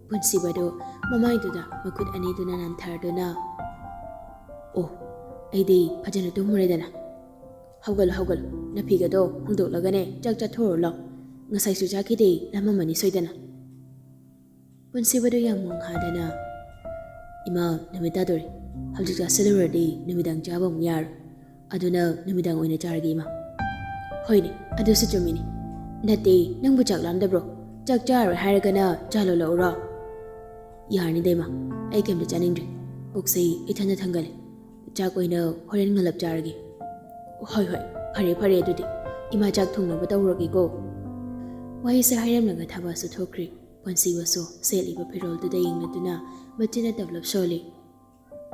ꯄꯨꯟꯁꯤꯕꯗꯨ ꯃꯃꯥꯏꯗꯨꯗ ꯃꯈꯨꯠ ꯑꯅꯤꯗꯨꯅ ꯅꯟꯊꯔꯗꯨꯅ, "ꯑꯣ, ꯑꯩꯗꯤ ꯐꯖꯅ ꯇꯨꯝꯃꯨꯔꯦꯗꯅ꯫ ꯍꯧꯒꯠꯂꯣ, ꯍꯧꯒꯠꯂꯣ, ꯅꯐꯤꯒꯗꯣ ꯍꯣꯡꯗꯣꯛꯂꯒꯅꯦ ꯆꯥꯛ ꯆꯥꯊꯣꯛꯎꯔꯣ ꯂꯥꯎ꯫ ꯉꯁꯥꯏꯁꯨ ꯆꯥꯈꯤꯗꯦ, ꯂꯥꯝꯃꯝꯃꯅꯤ ꯁꯣꯏꯗꯅ꯫" ꯄꯨꯟꯁꯤꯕꯗꯨ ꯌꯥꯝ ꯃꯣꯡꯍꯥꯗꯅ, "ꯏꯃꯥ, ꯅꯨꯃꯤꯠ ꯇꯥꯗꯣꯔꯦ꯫ ꯍꯧꯖꯤꯛ ꯆꯥꯁꯤꯜꯂꯨꯔꯗꯤ ꯅꯨꯃꯤꯗꯥꯡ ꯆꯥꯕ ꯑꯃꯨꯛ ꯌꯥꯔꯣꯏ꯫ ꯑꯗꯨꯅ ꯅꯨꯃꯤꯗꯥꯡ ꯑꯣꯏꯅ ꯆꯥꯔꯒꯦ ꯏꯃꯥ꯫" "ꯍꯣꯏꯅꯦ, ꯑꯗꯨꯁꯨ ꯆꯨꯝꯃꯤꯅꯦ꯫ ꯅꯠꯇꯦ, ꯅꯪꯕꯨ ꯆꯥꯛ ꯂꯥꯝꯗꯕ꯭ꯔꯣ? ꯆꯥꯛ ꯆꯥꯔꯣꯏ ꯍꯥꯏꯔꯒꯅ ꯆꯥ ꯂꯣꯜꯂꯛꯎꯔꯣ?" "ꯌꯥꯔꯅꯤꯗ ꯏꯃꯥ, ꯑꯩ ꯀꯩꯝꯇ ꯆꯥꯅꯤꯡꯗ꯭ꯔꯦ꯫ ꯄꯨꯛꯁꯦ ꯏꯊꯟꯗ ꯊꯟꯒꯠꯂꯦ꯫ ꯆꯥꯛ ꯑꯣꯏꯅ ꯍꯣꯔꯦꯟ ꯉꯜꯂꯞ ꯆꯥꯔꯒꯦ꯫" "ꯍꯣꯏ, ꯍꯣꯏ, ꯐꯔꯦ, ꯐꯔꯦ ꯑꯗꯨꯗꯤ꯫ ꯏꯃꯥ ꯆꯥꯛ ꯊꯣꯡꯅꯕ ꯇꯧꯔꯒꯦꯀꯣ꯫" ꯋꯥꯍꯩꯁꯦ ꯍꯥꯏꯔꯝꯂꯒ ꯊꯕꯥꯁꯨ ꯊꯣꯛꯈ꯭ꯔꯦ꯫ ꯄꯨꯟꯁꯤꯕꯁꯨ ꯁꯦꯠꯂꯤꯕ ꯐꯤꯔꯣꯜꯗꯨꯗ ꯌꯦꯡꯂꯗꯨꯅ ꯃꯆꯤꯟꯅ ꯇꯞꯂꯞ ꯁꯣꯜꯂꯤ꯫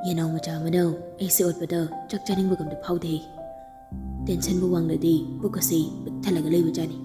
ꯌꯦꯅꯥꯎ ꯃꯆꯥ ꯑꯃꯅ ꯑꯩꯁꯦ ꯑꯣꯠꯄꯗ ꯆꯥꯛ ꯆꯥꯅꯤꯡꯕꯒ ꯑꯝꯇ ꯐꯥꯎꯗꯦ꯫ ꯇꯦꯟꯁꯟꯕꯨ ꯋꯥꯡꯂꯗꯤ ꯄꯨꯛ ꯑꯁꯤ ꯄꯤꯛ ꯊꯜꯂꯒ ꯂꯩꯕꯖꯥꯠꯅꯤ꯫